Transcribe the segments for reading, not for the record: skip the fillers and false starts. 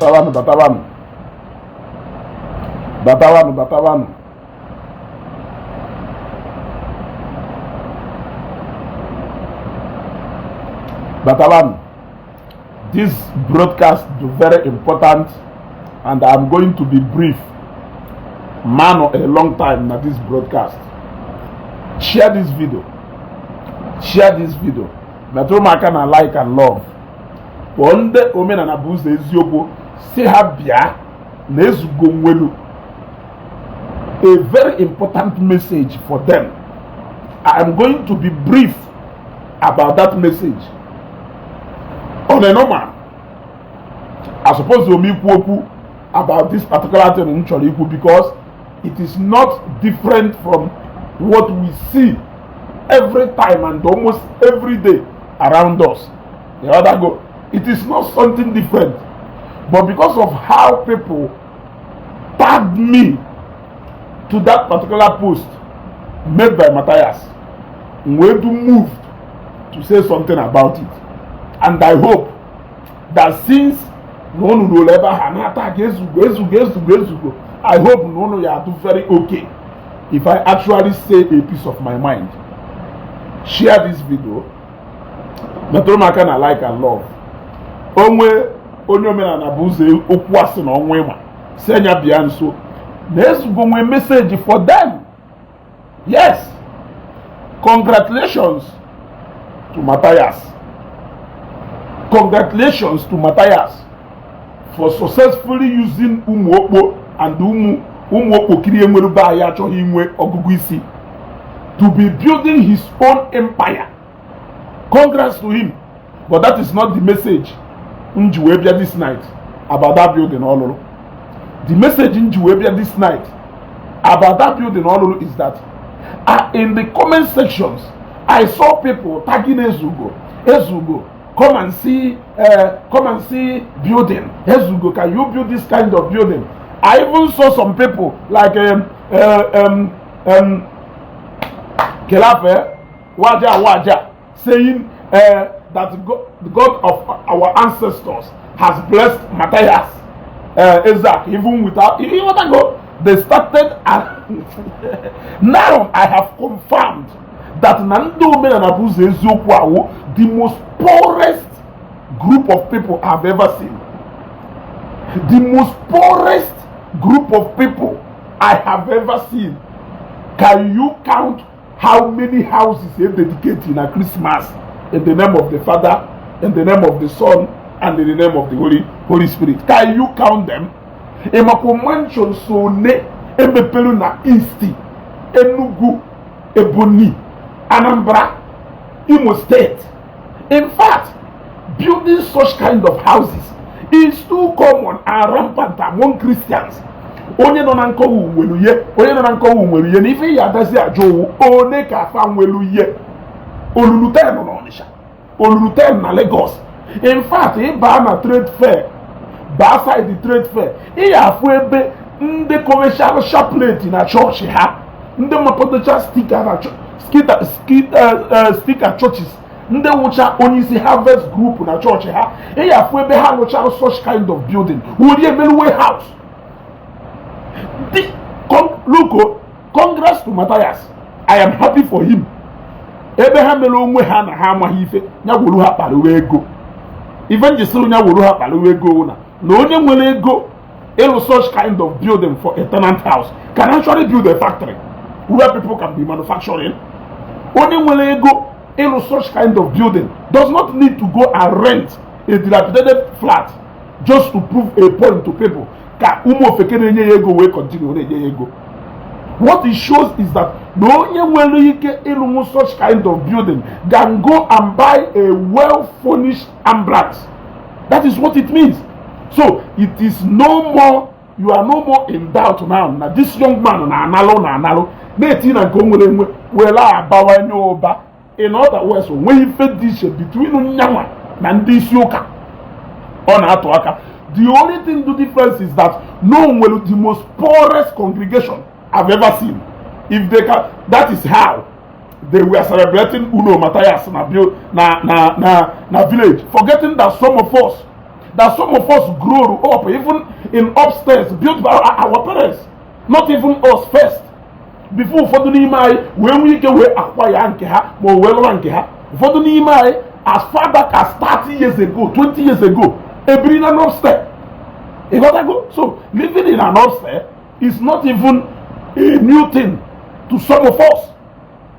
Batawanụ, batawanụ, batawanụ, batawanụ. Batawanụ. This broadcast is very important and I'm going to be brief. Man, a long time na this broadcast. Share this video. Share this video. Metụrụ m aka na like and love. Kpọọ ndị omenala bụ ụzọ eziokwu si ha bịa na Ezugo nwelu a very important message for them. I am going to be brief about that message. On a normal, I suppose to ikwu okwu about this particular thing m chọrọ ikwu because it is not different from what we see every time and almost every day around us. The other go, it is not something different, but because of how people tagged me to that particular post made by Matthias, Nwedu moved to say something about it. And I hope that since na unu ruo ebe ahụ na-ata ka Ezugo, Ezugo, Ezugo, Ezugo, I hope na unu ya do very okay if I actually say a piece of my mind. Share this video. Metụrụ m aka na like and love. Onwe onye omenala bụ ụzọ okwu asị na ọnwa ịma si anya bịa nso na Ezugo nwee message for them. Yes, congratulations to Matthias. Congratulations to Matthias for successfully using ụmụ okpo and ụmụ ụmụ okpokiri enwere be anyị achọghị inwe ọgụgụ isi to be building his own empire. Congrats to him, but that is not the message m ji wee bịa this night about that building ọ lụrụ. The message m ji wee bịa this night about that building ọ lụrụ is that in the comment sections I saw people tagging Ezugo. "Ezugo, come and see, come and see building. Ezugo, can you build this kind of building?" I even saw some people like Kelafe Waja Waja saying that God, the God of our ancestors has blessed Matthias Isaac even without you know what I go. They started, and now I have confirmed that na ndị omenala bụ ụzọ eziokwu awụ the most poorest group of people I've ever seen. The most poorest group of people I have ever seen. Can you count how many houses they dedicate in a Christmas in the name of the Father, in the name of the Son, and in the name of the Holy Spirit? Can you count them? Ịmakwa mansion so ne emepelu na East, Enugu, Ebonyi, Anambra, Imo State. In fact, building such kind of houses is too common and rampant among Christians. Onye nọ na nkọwa nwere ihe, onye nọ na nkọwa nwere ihe, na ife ya adazi ajụ owu one ka afa nwelu ihe olulu 10 na Ọnịsha, olulu 10 na Lagos. In fact, ịbaa na trade fair, baa side trade fair, ị ya afụ ebe ndị commercial chaplain na chọọchị ha, ndị mapodocha sticker na sticker churches, ndị wụcha onye isi harvest group na chọọchị ha, ị ya afụ ebe ha rụcha such kind of building were emelu warehouse. Look, oh, congrats to Matthias. I am happy for him. Ebe ha mere onwe ha na ha amaghị ife ya gwuru ha kparawa ego. Ife njisiri ya gwuru ha kparawa ego na onye nwere ego ịlụ such kind of building for a tenant house can actually build a factory where people can be manufacturing. Onye nwere ego ịlụ such kind of building does not need to go and rent a dilapidated flat just to prove a point to people ka ụmụ ofeke na-enye ya ego wee continue na-enye ya ego. What it shows is that na onye nwere ike ịlụnwu such kind of building can go and buy a well furnished ambulance. That is what it means. So it is no more, you are no more in doubt now na this young man na-analụ na-analụ na-eti na nke o nwere enwe were abawanye ụba. In other words, o nweghị ife dị iche between nyanwa na ndị isi ụka ọ na-atụ aka. The only thing, the difference is that no nwere the most poorest congregation I've ever seen. If they can, that is how they were celebrating Uno Matthias na na na na na village, forgetting that some of us that some of us grow up even in upstairs built by our parents, not even us first, before ụfọdụ n'ime anyị wee nwee ike wee akwa ya nke ha ma o wee lụwa nke ha. Ụfọdụ n'ime anyị, as far back as 30 years ago, 20 years ago, ebiri na upstairs. Ịghọtago? So living in an upstairs is not even a new thing to some of us.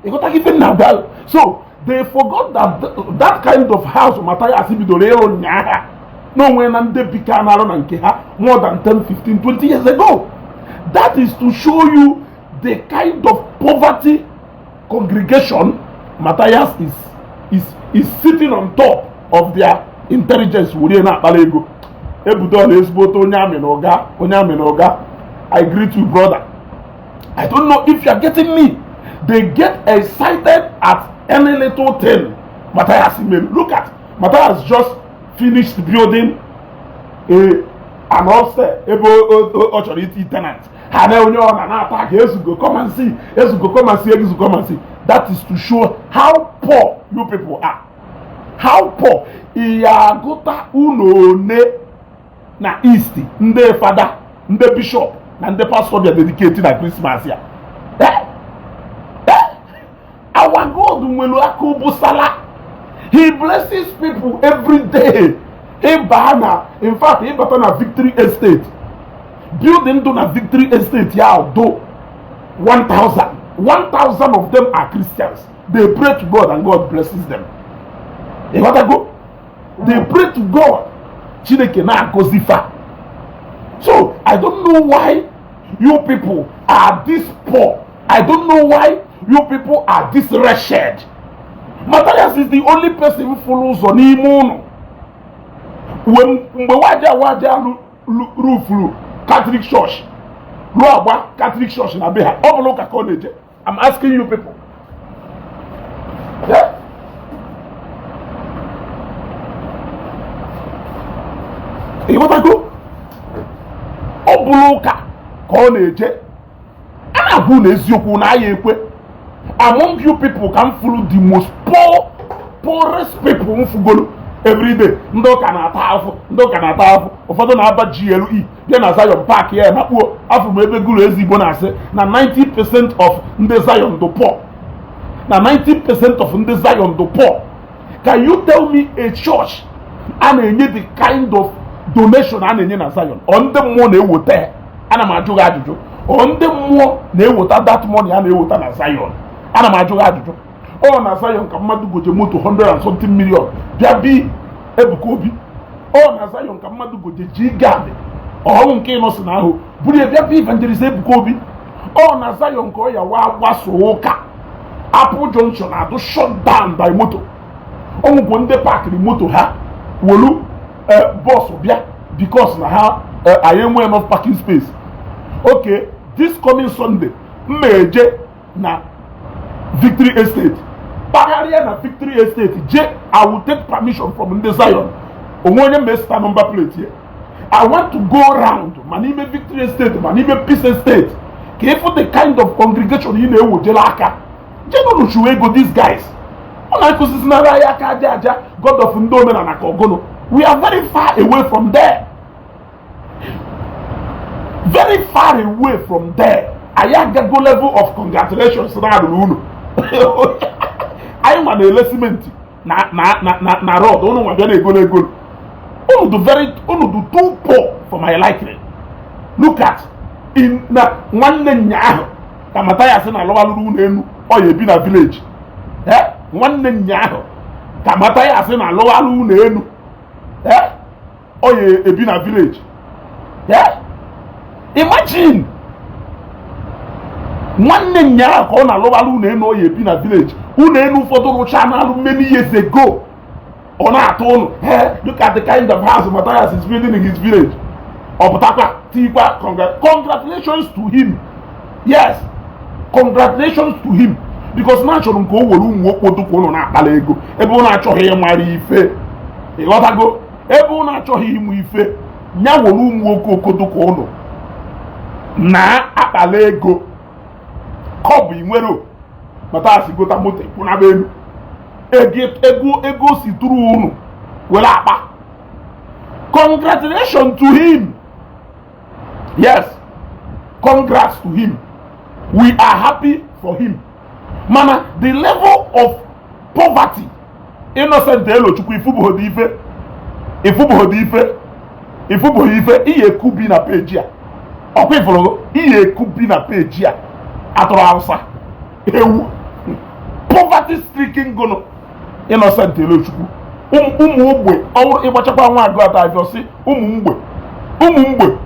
Ịghọtago ife na abịa? So they forgot that that kind of house Matthias bidoro ịrụ ụnyaahụ n'onwe na ndị bika na-arụ na nke ha more than 10, 15, 20 years ago. That is to show you the kind of poverty congregation Matthias is sitting on top of their intelligence were na-akpara ego. Ebudo na ezigbote onye amị na ụga, onye amị na ụga, I greet you, brother. I don't know if you are getting me. They get excited at any little thing Matthias made. Look at Matthias, just finished building a an upstairs ebe ọ chọrọ iti tenant ha na onye ọ na na-ata ka ezugo, come and see, ezugo, come and see, ezugo, come and see. That is to show how poor you people are, how poor. Iya agụta unu one na east, ndị fada, ndị bishọp na ndị pastọ bịa dedicate na Christmas ya. Eh? Eh? Our God nwere aka ụbụsala. He blesses people every day. Ịba na, in fact, ịbata na Victory Estate, building do na Victory Estate ya do 1000, 1000 of them are Christians. They pray to God and God blesses them. Ịghọtago? They pray to God, Chineke na-agọzi fa. So I don't know why you people are this poor. I don't know why you people are this wretched. Matthias is the only person fụrụ ụzọ n'ime ụlọ mgbe waja waja rufuru Catholic Church, ruo agba Catholic Church na be ha. Ọ bụrụ ụka ka ọ na-eje. I'm asking you people. Yeah? Ịghọtago? Ọ bụrụ ụka ka ọ na-eje, a na-agwa na eziokwu na aya ekwe. Among you people ka m fụrụ the most poor, poorest people m fugoro. Everyday ndị ụka na-ata afụ, ndị ụka na-ata afụ. Ụfọdụ na-aba GLE bịa na Zion park ya nakpuo afọ m ebe gụrụ ezigbo na-asị na 90% of ndị Zion do poor, na 90% of ndị Zion do poor. Can you tell me a church a na-enye the kind of donation a na-enye na Zion? Ọ ndị mmụọ na-eweta? Ana m ajụ gị ajụjụ. Ọ ndị mmụọ na-eweta that money a na-eweta na Zion? Ana m ajụ gị ajụjụ. Ọ na Zion ka mmadụ goje moto 100 and something million bịa bi Ebuka Obi? Ọ na Zion ka mmadụ goje ji gad ọhụụ nke ịnọsi na ahụ buru ya bịa bi Evangelist Ebuka Obi? Ọ na Zion ka ọ ya wa gbaso ụka Apple Junction adụ shut down by moto? Ọnwụgwọ ndị pakịrị moto ha wolu bọs bịa because na ha anyị enwe enough parking space. Okay, this coming Sunday m eje na Victory Estate, kpagharịa na Victory Estate je. I will take permission from ndị Zion onwe onye ma number plate ya. I want to go round ma n'ime Victory Estate ma n'ime Peace Estate ka ịfụ the kind of congregation ị na-ewojere aka jenụnụ chụwa ego. These guys, ọ na-akụzizinara anyị aka aja aja god of ndị omenala ka ọgụnụ. We are very far away from there, very far away from there. Anyị agago level of congratulations na arụrụ unu. Anyị nwa na-ele simenti na na na na na rod, unu nwa bịa na-egolo egolo. Unu do very, unu do too poor for my liking. Look at in na nwanne nyaahụ ka Mathias na alụwalụrụ unu enu, ọ ya ebi na village. Eh, nwanne nyaahụ ka Mathias na alụwalụ unu enu, eh, ọ ya ebi na village. Eh, imagine, nwanne nyaahụ ka ọ na-alụwalụ unu enu, ọ ya ebi na village. Unu enu ụfọdụ rụchaa n'alụ many years ago, ọ na-atụ ụnụ. Hey, look at the kind of house Mathias is building in his village. Ọ pụtakwa tikwa congratulations to him. Yes, congratulations to him, because na achọrọ m ka o were ụmụ okpodo ka ụnụ na-akpala ego ebe ụnụ achọghị ịmara ife. Ịghọtago? Ebe ụnụ achọghị ịmụ ife, ya were ụmụ okooko ka ụnụ na-akpala ego kọbụ inwere. Mathias gota moto kwụnaba elu ego ego ego si tụrụ unu were akpa. Congratulations to him. Yes, congrats to him. We are happy for him. Mana the level of poverty, Innocent Elochukwu, ifubughodi ife, ifubughodi ife, ifubughodi ife. Ihe ekubi na peji a, ọkwa ifuru ihe ekubi na peji a, atụrụ Hausa ewu, poverty stricken gono. Innocent Elochukwu, ụmụ ogbe ọhụrụ ịgbachakwa nwa agụ ata afịọ si ụmụ mgbe, ụmụ mgbe.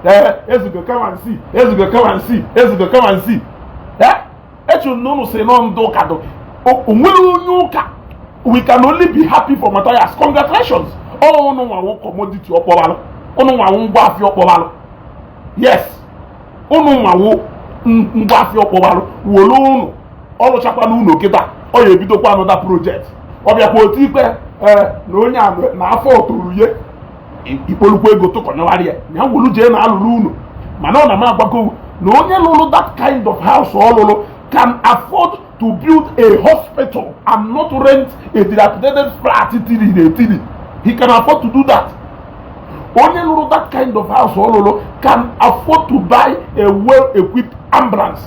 Ee, Ezugo, come and see. Ezugo, come and see. Ezugo, come and see. Ee, echere na unu si nọ ndị ụka do o nwere onye ụka. We can only be happy for Matthias. Congratulations. Ọ unu nwawo commodity ọkpọbalụ, unu nwawo ngwa afịa ọkpọbalụ. Yes, unu nwawo ngwa afịa ọkpọbalụ. Were unu ọlụchakwana unu kịta, ọ ya ebidokwa another project. Ọ bịakwa otu ikpe, ee, na onye a na afọ toro ye ikporukwa ego tụkọnyewara ya, ya wolu jee na alụrụ unu. Mana ọ na m agwago na onye lụrụ that kind of house ọ lụrụ can afford to build a hospital and not rent a dilapidated flat tiri na etiri. He can afford to do that. Onye lụrụ that kind of house ọ lụrụ can afford to buy a well equipped ambulance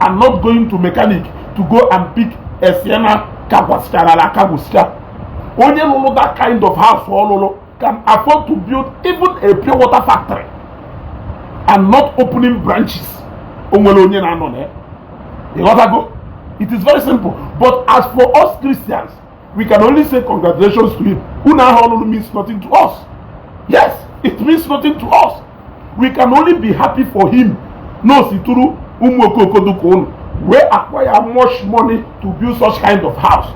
and not going to mechanic to go and pick a Sienna kagwasịchara akagwụsịcha. Onye lụrụ that kind of house ọ lụrụ can afford to build even a pure water factory and not opening branches. O nwere onye na-anọ na ya, ịghọtago? It is very simple. But as for us Christians, we can only say congratulations to him. Unu ahụ ọlụlụ means nothing to us. Yes, it means nothing to us. We can only be happy for him na o si tụrụ ụmụ okoko dịka unu wee acquire much money to build such kind of house.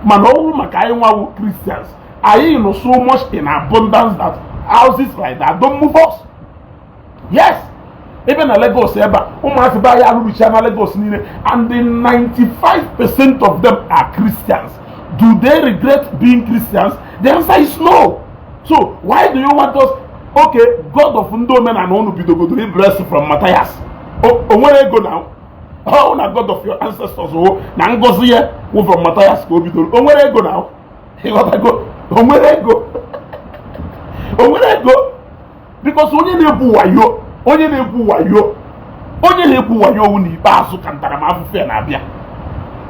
Mana ọ bụrụ maka anyị nwawu Christians, anyị nọ so much in abundance that houses like that don't move us. Yes, ebe na Lagos ebe a, ụmụazị be anyị alụrụcha na Lagos niile, and the 95% of them are Christians. Do they regret being Christians? The answer is no. So why do you want us? Okay, God of ndị omenala unu bidogodoro bless from Matthias. O nwere ego na ọ na God of your ancestors o na ngọzi ya wụ from Matthias ka o bidoro. O nwere ego na, ịghọtago? O nwere ego, o nwere ego, because onye na-ekwu wayo, onye na-ekwu wayo, onye na-ekwu wayo owu n'ikpeazụ ka ntaramahụhụ ya na-abịa,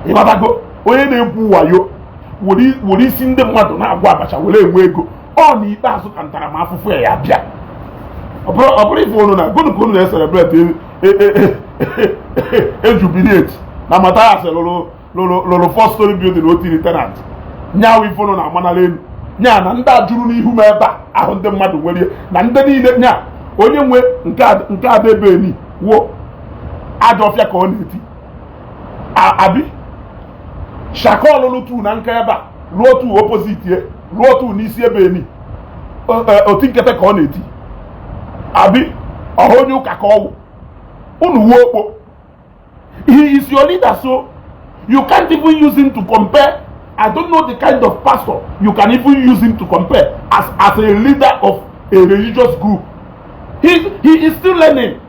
ịghọtago? Onye na-ekwu wayo were isi ndị mmadụ na-agwa abacha were enwe ego, ọ n'ikpeazụ ka ntaramahụhụ ya abịa. Ọ bụrụ ife unu na gụnụ ka unu na-ecelebrate ejubilate na Matthias lụrụ four story building, o tiri tenant nyawu. Ife unu na-amanala elu nya na ndị a juru n'ihu m ebe a ahụ, ndị mmadụ nwere na ndị niile nya onye nwe nke adebeni wo ajọ ọfịa ka ọ na-eti abi shaka ọlụlụ tu na nka ebe a lụọ tu opposite ye, lụọ tu n'isi ebe eni oti nkete ka ọ na-eti abi ọha onye ụka ka ọwụ unu wuo okpo. He is your leader, so you can't even use him to compare. I don't know the kind of pastor you can even use him to compare as a leader of a religious group. He is still learning.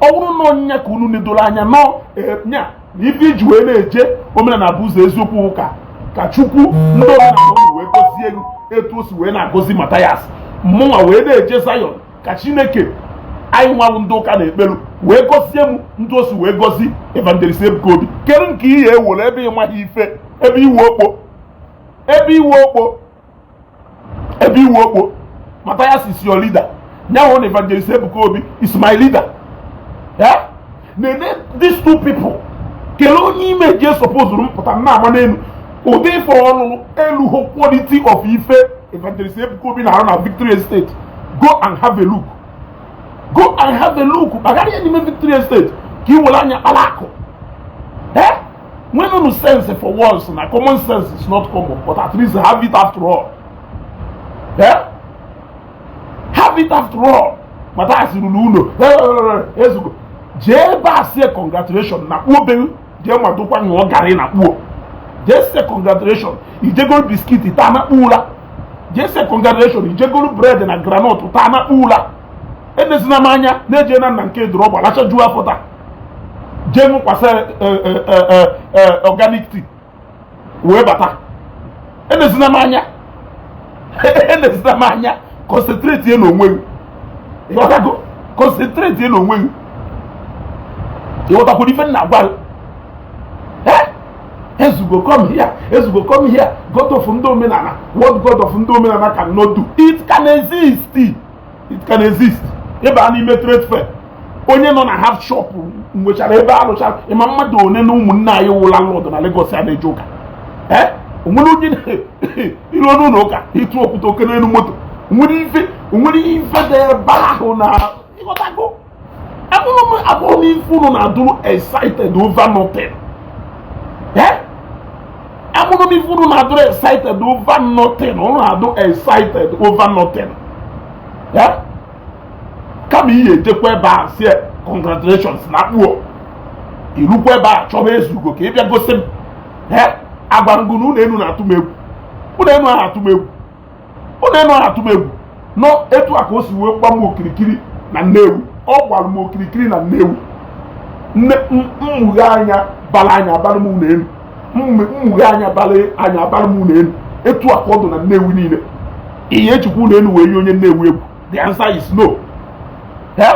Ọ bụrụ na onye ka unu nedoro anya nọ nya na ife iji wee na-eje omenala bụ ụzọ eziokwu ụka ka Chukwu ndị omenala unu wee gozie ego etu o si wee na-agọzi Mathias, mụnwa wee na-eje Zion ka Chineke anyị nwanwụ ndị ụka na-ekpelu wee gọzie m ndị o si wee gọzi Evangelist Ebuka Obi. Kedu nke ihe ewere ebe ịmaghị ife, ebe iwu okpo, ebe iwu okpo, ebe iwu okpo? Mathias is your leader. Nyawo na Evangelist Ebuka Obi is my leader. Yeah? Nene these two people, kelee onye ime je suppose mpụta na-ama n'elu ụdị ife ọlụlụ elu quality of ife Evangelist Ebuka Obi na-arụ na Victory Estate. Go and have a look. Go and have a look. Kpagharịa ya n'ime Victory Estate ka ị were anya kpara akụ. Eh, nwenunu sense for once. Na common sense is not common, but at least have it after all. Eh, have it after all. Mathias ruru ụlọ ezugo, jee ebe a sie congratulation na kpuo be, jee nwadokwa ṅụọ garị na kpuo, jee sie congratulation, ijegoro biscuit taa na kpuo ụla, jee sie congratulation, ijegoro bread na groundnut taa na kpuo ụla. Edezina m anya na-eje na nna nke dụrụ ọgba lachajuo afọ taa, jee ṅụkwasị organic tea wee bata. Edezina m anya, edezina m anya. Concentrate ye n'onwe gị, ịghọtago? Concentrate ye n'onwe gị, ịghọtakwara ife nna gwa gị? Ezugo, come here. Ezugo, come here. God of ndị omenala, what God of ndị omenala cannot do, it can exist, it can exist. Ịba n'ime trade fair, onye nọ na half shop nwechara ebe alụchara. Ịma mmadụ one na ụmụnne anyị wụ landlord na Lagos a na-eje ụka? Ee, onwere onye iru n'ụlọ ụka ịtụ okwute oke n'elu moto. Onwere ife dị ebe ahụ na ịghọtago? Abụrụ m abụrụ m ife unu na-adụrụ excited over nothing. Eh, abụrụ m ife unu na-adụrụ excited over nothing. Unu na-adụ excited over nothing. Eh, kama ihe ejekwa ebe a si congratulations na akpụọ irukwa ebe a chọba Ezugo ka ị bịa gosi m. Ee, agwara m gị na ụlọ elu na-atụ m egwu. Ụlọ elu ahụ atụ m egwu, ụlọ elu ahụ atụ m egwu. Nọ etu a ka o si wee gba m okirikiri na Nnewi. Ọ gwara m okirikiri na Nnewi. Nne mmughe anya bara anya abara m ụlọ elu. Mmughe anya bara anya abara m ụlọ elu. Etu a ka ọ dị na Nnewi niile. Ihe ejikwa ụlọ elu wee nye onye Nnewi egwu? The answer is no. Eh?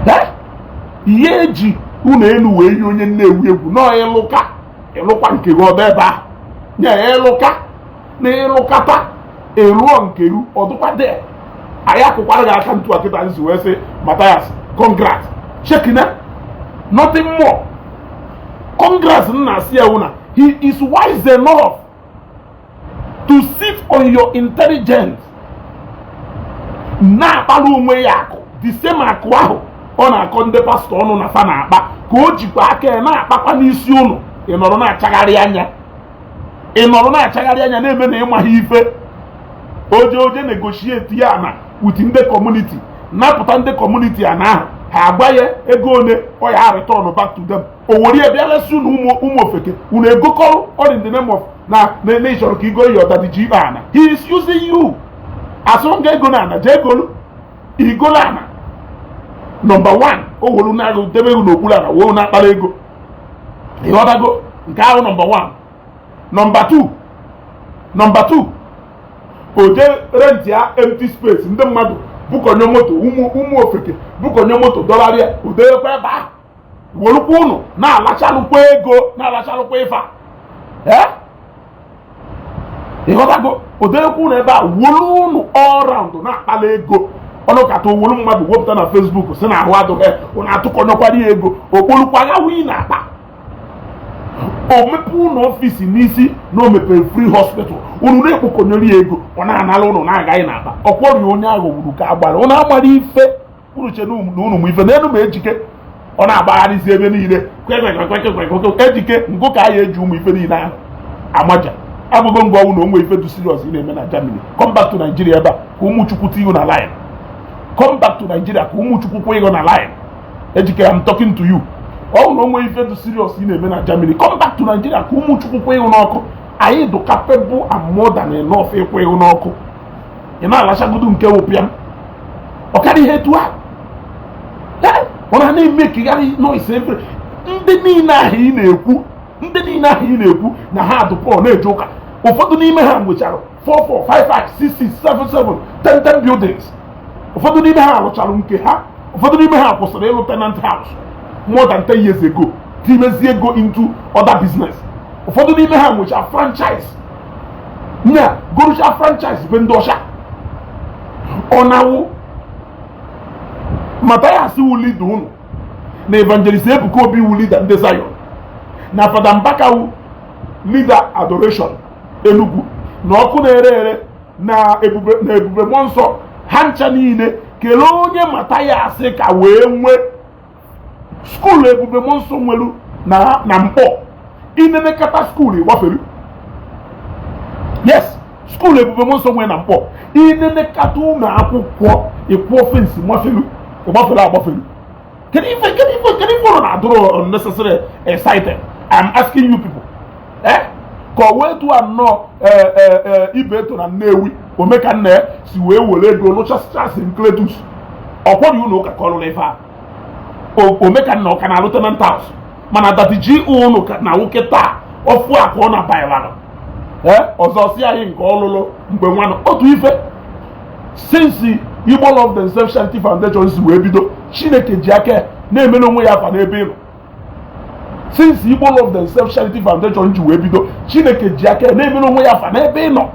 Eh? Ihe eji ụlọ elu wee nye onye Nnewi egwu nọọ ịlụka ịlụkwa nke gị ọdọ ebe ahụ nye ịlụka na ịlụkata ịlụọ nke gị ọdụkwa dị. Anyị akụkwara gị aka ntu akịta nsi wee sị, Matthias, congrats, shekina, nothing more. Congrats nna asị ya wụ na he is wise enough to sit on your intelligence na-akpara onwe ya akụ. The same akụ ahụ ọ na-akọ ndị pastọ ọnụ na fa na-akpa ka o jikwa aka ya na-akpakwa n'isi ụnụ. Ị nọrọ na-achagharị anya, ị nọrọ na-achagharị anya, na-eme na ịmaghị ife. Oje negotiate ya na with ndị community, napụta ndị community a na ahụ ha agwa ya ego one ọ ya return back to them. O were ya bịa lesi unu ụmụ ụmụ ofeke unu egokọrọ all in the name of na na ị chọrọ ka igo ya ọdadi ji ikpe ana. He is using you. Asụrụ nga ego na ana jee golu igolo ana. Number 1, o wolu na-agụ debe ego n'okpuru ana wee na-akpara ego, ịghọtago? Nke ahụ number 1. Number 2, number 2, o jee rent ya empty space, ndị mmadụ bukọnye moto, ụmụ ụmụ ofeke bukọnye moto dọlarịa, o debekwa ebe ahụ, werukwa ụnụ na-alachalụkwa ego, na-alachalụkwa ife a. Ee, ịghọtago? O debekwa ụnụ ebe a, wolu ụnụ all round na-akpala ego. Ọnụkata owolu mmadụ wepụta na Facebook si na ahụ adụghị ụnụ, atụkọnyekwara ya ego okporukwa ya wii na akpa. O mepe ụlọ office n'isi na o mepere free hospital, unu na-ekpokọnyere ya ego, ọ na-anara ụnụ na-agaghị n'akpa. Ọkwọrị onye ahụ gburu ka agbara ụnụ amara ife unu che na unu mụ ife n'elu ma Ejike ọ na-agbagharịzi ebe niile kwekwekwekwekwekwe. Ejike ngụ ka a ya eji ụmụ ife niile ahụ amaja abụgo ngwa ọnwụ na onwe ife dị serious ị na-eme na Germany. Come back to Nigeria ebe a ka ụmụ Chukwu tinye na line. Come back to Nigeria ka ụmụ Chukwu kwụ ịgọ na line. Ejike, I'm talking to you. Ọ na onwe ife dị serious ị na-eme na Germany, come back to Nigeria ka ụmụ Chukwu kwụ ịhụ n'ọkụ. Anyị dị capable and more than enough ịkwụ ịhụ n'ọkụ. Ị na-alachagodu nke wụpịam ọ karịa ihe etu a. Ọ na na-emekigharị noise every ndị niile ahụ ị na-ekwu, ndị niile ahụ ị na-ekwu na ha dụpọ na-eje ụka, ụfọdụ n'ime ha nwechara 4 4 5 5 6 6 7 7 10 10 buildings. Ụfọdụ n'ime ha rụchara nke ha, ụfọdụ n'ime ha kwụsịrị ịlụ tenant house more than 10 years ago, timezie ego into other business. Ụfọdụ n'ime ha nwechara franchise nya gorucha franchise be ndị ọcha. Ọ na-awụ Mathias wu leader unu, na Evangelist Ebuka Obi wu leader ndị Zion, na Fada Mbaka wu leader Adoration Enugu, na ọkụ na-ere ere na ebube na ebube mmụọ nsọ ha ncha niile. Kelee onye Mathias ka wee nwee school ebube mmụọ nsọ nwelu na Mkpọ. Inenekata school ịgbafelu. Yes, school ebube mmụọ nsọ nwee na Mkpọ, inenekata ụlọ akwụkwọ ịkwụọ fence mafelu, ịgbafelu agbafelu. Kedu ife, kedu ife, kedu ife ụlọ na-adụrụ unnecessary excited? I'm asking you people. Eh, ka o wee tụọ nnọọ ibe eto na Nnewi omekanna ya si wee were ego lụchasịcha St. Cletus ọkwọrị ụlọ ụka ka ọ lụrụ ife a. Omekanna ọka na-alụ tenant house, mana Daddy G ụnụ na nwoke taa ọfụ a ka ọ na baịbalụ. Ee, ọzọ si anyị nke ọlụlụ mgbe nwanụ otu ife. Since Igbo Love Themselves Charity Foundation si wee bido, Chineke ji aka na-emere onwe ya afa n'ebe ịnọ. Since Igbo Love Themselves Charity Foundation ji wee bido, Chineke ji aka na-emere onwe ya afa n'ebe ị nọ.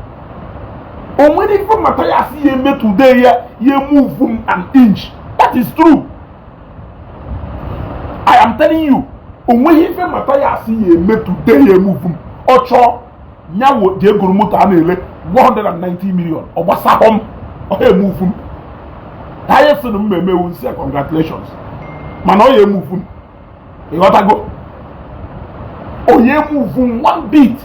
O nwere ife Mathias ya eme today ya ya move m an inch. That is true, I am telling you. O nweghị ife Mathias ya eme today ya move m. Ọ chọọ nyawo ji egoro moto a na-ele 190 million, ọ gbasahọ m, ọ ya emove m. Ha ya sị na m emewu nsị, congratulations, mana ọ ya emove m. Ịghọtago? Onye move m one bit.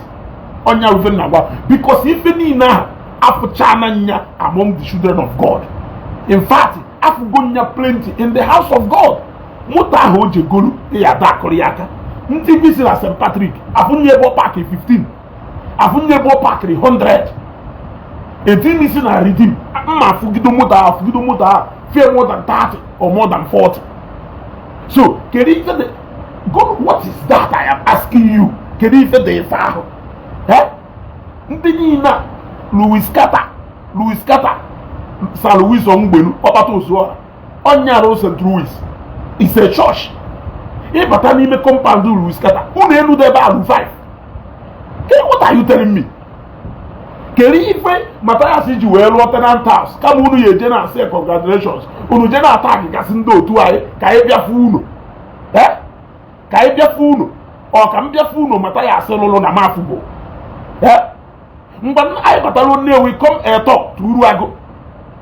Ọnya ife na agwa, because ife niile ahụ afụchana nya among the children of God. In fact, afụgo nya plenty in the house of God. Moto ahụ o ji egolu ya ada akụrụ ya aka. Ndị bisi na St. Patrick, afụnye ebe ọ park 15, afụnye ebe ọ parkịrị 100 etin isi na Redeem. Mma afụgido moto ahụ, afụgido moto ahụ fee more than 30 or more than 40. So kedu ife dị? God, what is that I am asking you? Kedu ife dị ife ahụ? Eh? Ndị niile a, Louis Carter, Louis Carter, Sir Louis Onwugbenu, ọkpata ozuọra ọnya St. Louis is a church. Ịbata n'ime compound Louis Carter, unu elu debe alụ 5. What are you telling me? Kedu ife Mathias ji wee lụọ tenant house? Kama unu ya eje na asị congratulations, unu je na attack gasị ndị otu anyị. Ka anyị bịafu unu, eh, ka anyị bịafu unu, ọ ka m bịafu unu. Mathias lụrụ na mafugo, eh, mgbe anyị batara Nnewi, come eto turu agụ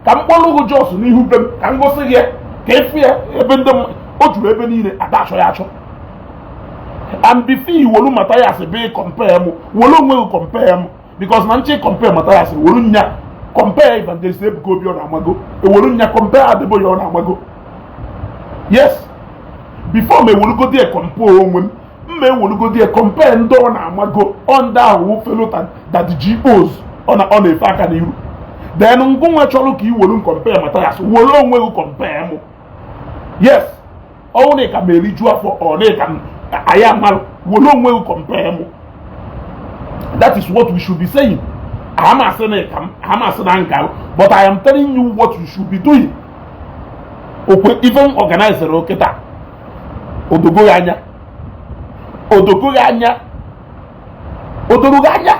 ka m kpọrọ gị jos n'ihu be m, ka m gosi gị ya, ka ịfụ ya ebe ndị o juru ebe niile ada achọ ya achọ. And before iwolu Mathias be compare m, wolu onwe gị compare m, because na nche compare Mathias, wolu nya compare Evangelist Ebuka Obi, ọ na-amago. Ewolu nya compare Adeboye, ọ na-amago. Yes, before m ewolugodi e compare onwe m, mma ewolugodi e compare ndị ọ na-amago, ọ ndị ahụ wụ fellow that GOs ọ na-efe aka n'iru. Then ngụnwa chọrọ ka i wolu compare Mathias, wolu onwe gị compare m. Yes, ọnwụ na ị ka m eriju afọ, ọ na ị ka m anyị amalụ, wolu onwe gị compare m. That is what we should be saying. I'm asị na ị ka m, I'm asị na nka, but I am telling you what you should be doing. Okwe even organizer okịta odogo ya anya, odogo ya anya, odoro gị anya,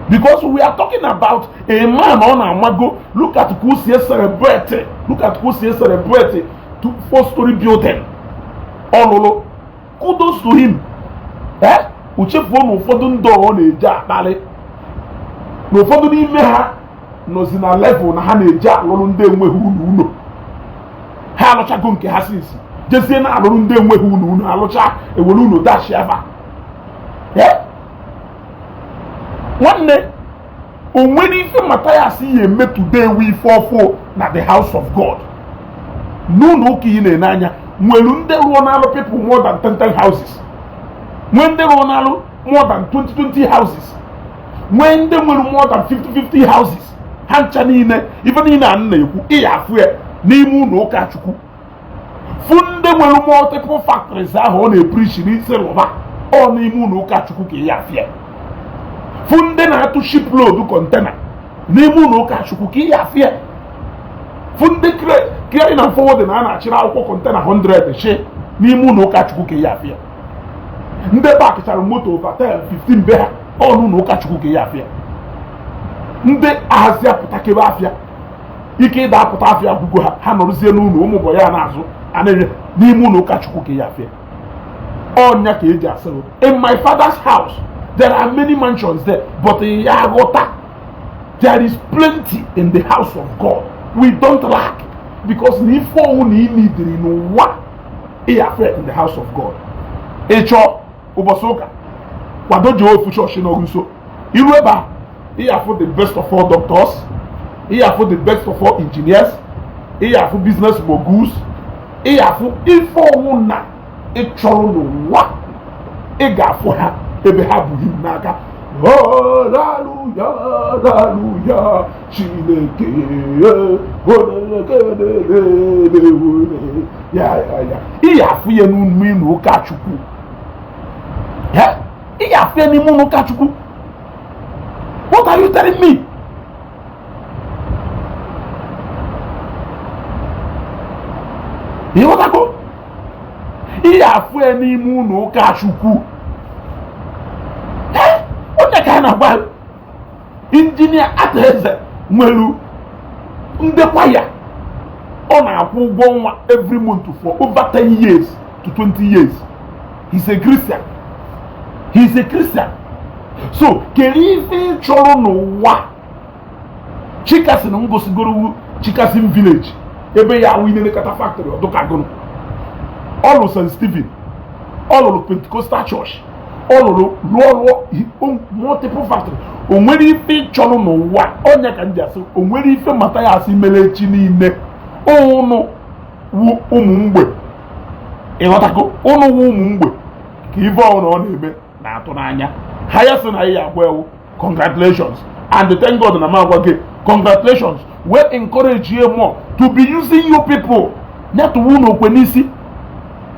because we are talking about a man ọ na-amago. Look at ka o si celebrate, look at ka o si celebrate two four story building ọlụlụ. Kudos to him. Eh, uchefuo na ụfọdụ ndị ọ na-eji akparị na ụfọdụ n'ime ha nọzi na level na ha na-eji alụrụ ndị enweghị ụlọ ụlọ. Ha alụchago nke ha sinsi jezie na alụrụ ndị enweghị ụlọ ụlọ, alụcha ewere ụlọ dash afa. Eh? Nwanne, o nwere ife Mathias ya eme today wi ife ọfụ na the house of God, n'ụlọ ụka ị na-ene anya, nwere ndị rụọ n'alụ people more than 10 10 houses, nwee ndị rụọ n'alụ more than 20 20 houses, nwee ndị nwere more than 50 50 houses. Ha ncha niile, ife niile a m na-ekwu, ị ya afụ ya n'ime ụlọ ụka Chukwu. Fụ ndị nwere multiple factories ahụ ọ na-epreach n'isi rụba, ọ n'ime ụlọ ụka Chukwu ka ị ya afụ ya. Fụ ndị na-atụ shipload container, n'ime ụlọ ụka Chukwu ka ị ya afụ ya. Fụ ndị clearing and forwarding a na-achịrị akwụkwọ container 100 chi, n'ime ụlọ ụka Chukwu ka ị ya afụ ya. Ndị parkchara moto over 10 15 be ha, ọ n'ụlọ ụka Chukwu ka ị ya afụ ya. Ndị ahazi apụtakebe afịa, ike ịda apụta afịa gwugo ha, ha nọrụzie n'ụlọ ụmụ bụ ya na-azụ a na-enye, n'ime ụlọ ụka Chukwu ka ị ya afụ ya. Ọnya ka eji asị, "In my father's house there are many mansions there," but ya aghọta, there is plenty in the house of God. We don't lack, because na ife ọnwụ na ị nidiri n'ụwa, ị ya afụ in the house of God. Ị chọọ ụbọchị ụka kwado, jee ofu chọọchị nọgụ nso. Iru ebe a, ị ya afụ the best of all doctors, ị ya afụ the best of all engineers, ị ya afụ business moguls, ị ya afụ ife ọnwụ na ị chọrọ n'ụwa, ị ga-afụ ha ebe ha bụ him n'aka. Hallelujah, hallelujah, Chineke onye ya ya ya. Ị ya afụ ya n'ime ụlọ ụka Chukwu. Ị ga-afụ ya n'ime ụlọ ụka Chukwu. What are you telling me? Ịghọtago? Ihe afụ ya n'ime ụlọ ụka Chukwu. Onye ka a na-agwa? Injinia Arthur Eze nwere ndị kwaya ọ na-akwụ ụgwọ ọnwa every month for over 10 years to 20 years. He's a Christian. He's a Christian. So kedu ife ị chọrọ n'ụwa? Chikason ngosigoro Chikason village ebe ya awụ inelekọta factory ọdụkagụrụ. Ọ lụrụ St. Stephen, ọ lụrụ Pentecostal Church, ọ lụrụ lụọ lụọ multiple factory. O nwere ife ị chọrọ n'ụwa? Onye ka m ji asị o nwere ife Mathias mere echi niile? Ụnụ wu ụmụ mgbe, ịghọtago? Ụnụ wu ụmụ mgbe ka ife ọhụrụ ọ na-eme na-atụ n'anya ha. Ya sị na ya agwa ewu congratulations and thank God na m agwa gị congratulations. We encourage you more to be using you people. Ya tụwa unu okwe n'isi,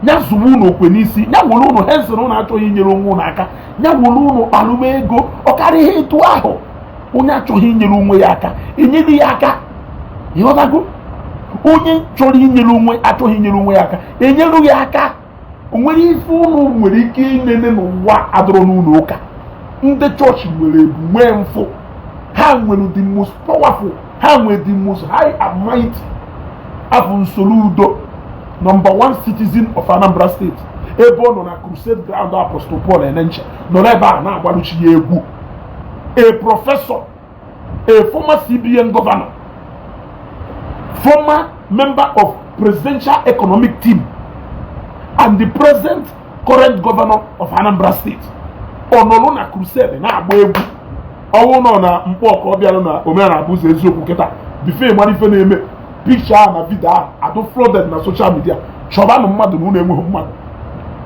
ya zụwa unu okwe n'isi, ya were unu hensịrị. Unu achọghị inyere onwe unu aka, ya were unu kpalụba ego. Ọ karịa ihe etu ahụ. Onye achọghị inyere onwe ya aka, enyere ya aka. Ịghọtago? Onye chọrọ inyere onwe, achọghị inyere onwe ya aka, enyere ya aka. O nwere ife unu nwere ike inene n'ụwa adọrọ n'ụlọ ụka? Ndị chọọchị nwere ebu, nwee mfụ. Ha nwere the most powerful, ha nwere the most high and mighty. Afọ nsoro udo, number one citizen of Anambra State, ebe ọ nọ na crusade ground Apostle Paul Enenche nọrọ ebe a na-agbaruchi ya egwu. A professor, a former CBN governor, former member of presidential economic team and the present current governor of Anambra State, ọ nọrọ na crusade na-agba egwu. Ọnwụ nọ na mkpọ ka ọ bịara na omenala bụ ụzọ eziokwu. Kịta bife mara ife na-eme, picture ahụ na video ahụ adụ flooded na social media. Chọbanụ mmadụ na unu enweghị mmadụ,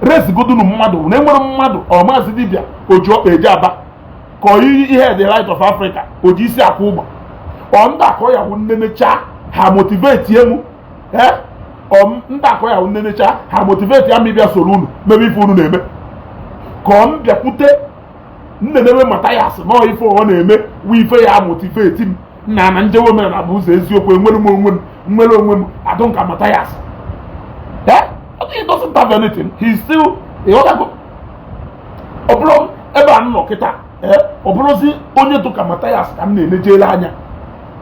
rezigodunu mmadụ na enwere mmadụ. Ọ maazị dibịa oji ọkpa eje aba ka ọ yi ihe the light of Africa oji isi akwa ụgba. Ọ ndị akọ ya bụ nnenecha ha motivate emu. Ee, ọ ndị akọ ya bụ nnenecha ha motivate ya ma ịbịa soro unu mebe ife unu na-eme, ka ọ m bịakwute nnenebe Mathias nọọ ife ọ na-eme wụ ife ya motivate m nna na njewe omenala bụ ụzọ eziokwu. Enwere m onwe m, nwere onwe m adụ nka Mathias. Eh, he doesn't have anything. He still, ịghọtago? Ọ bụrụ ebe a m nọ kịta, ee, ọ bụrụzi onye dụka Mathias ka m na-enejere anya,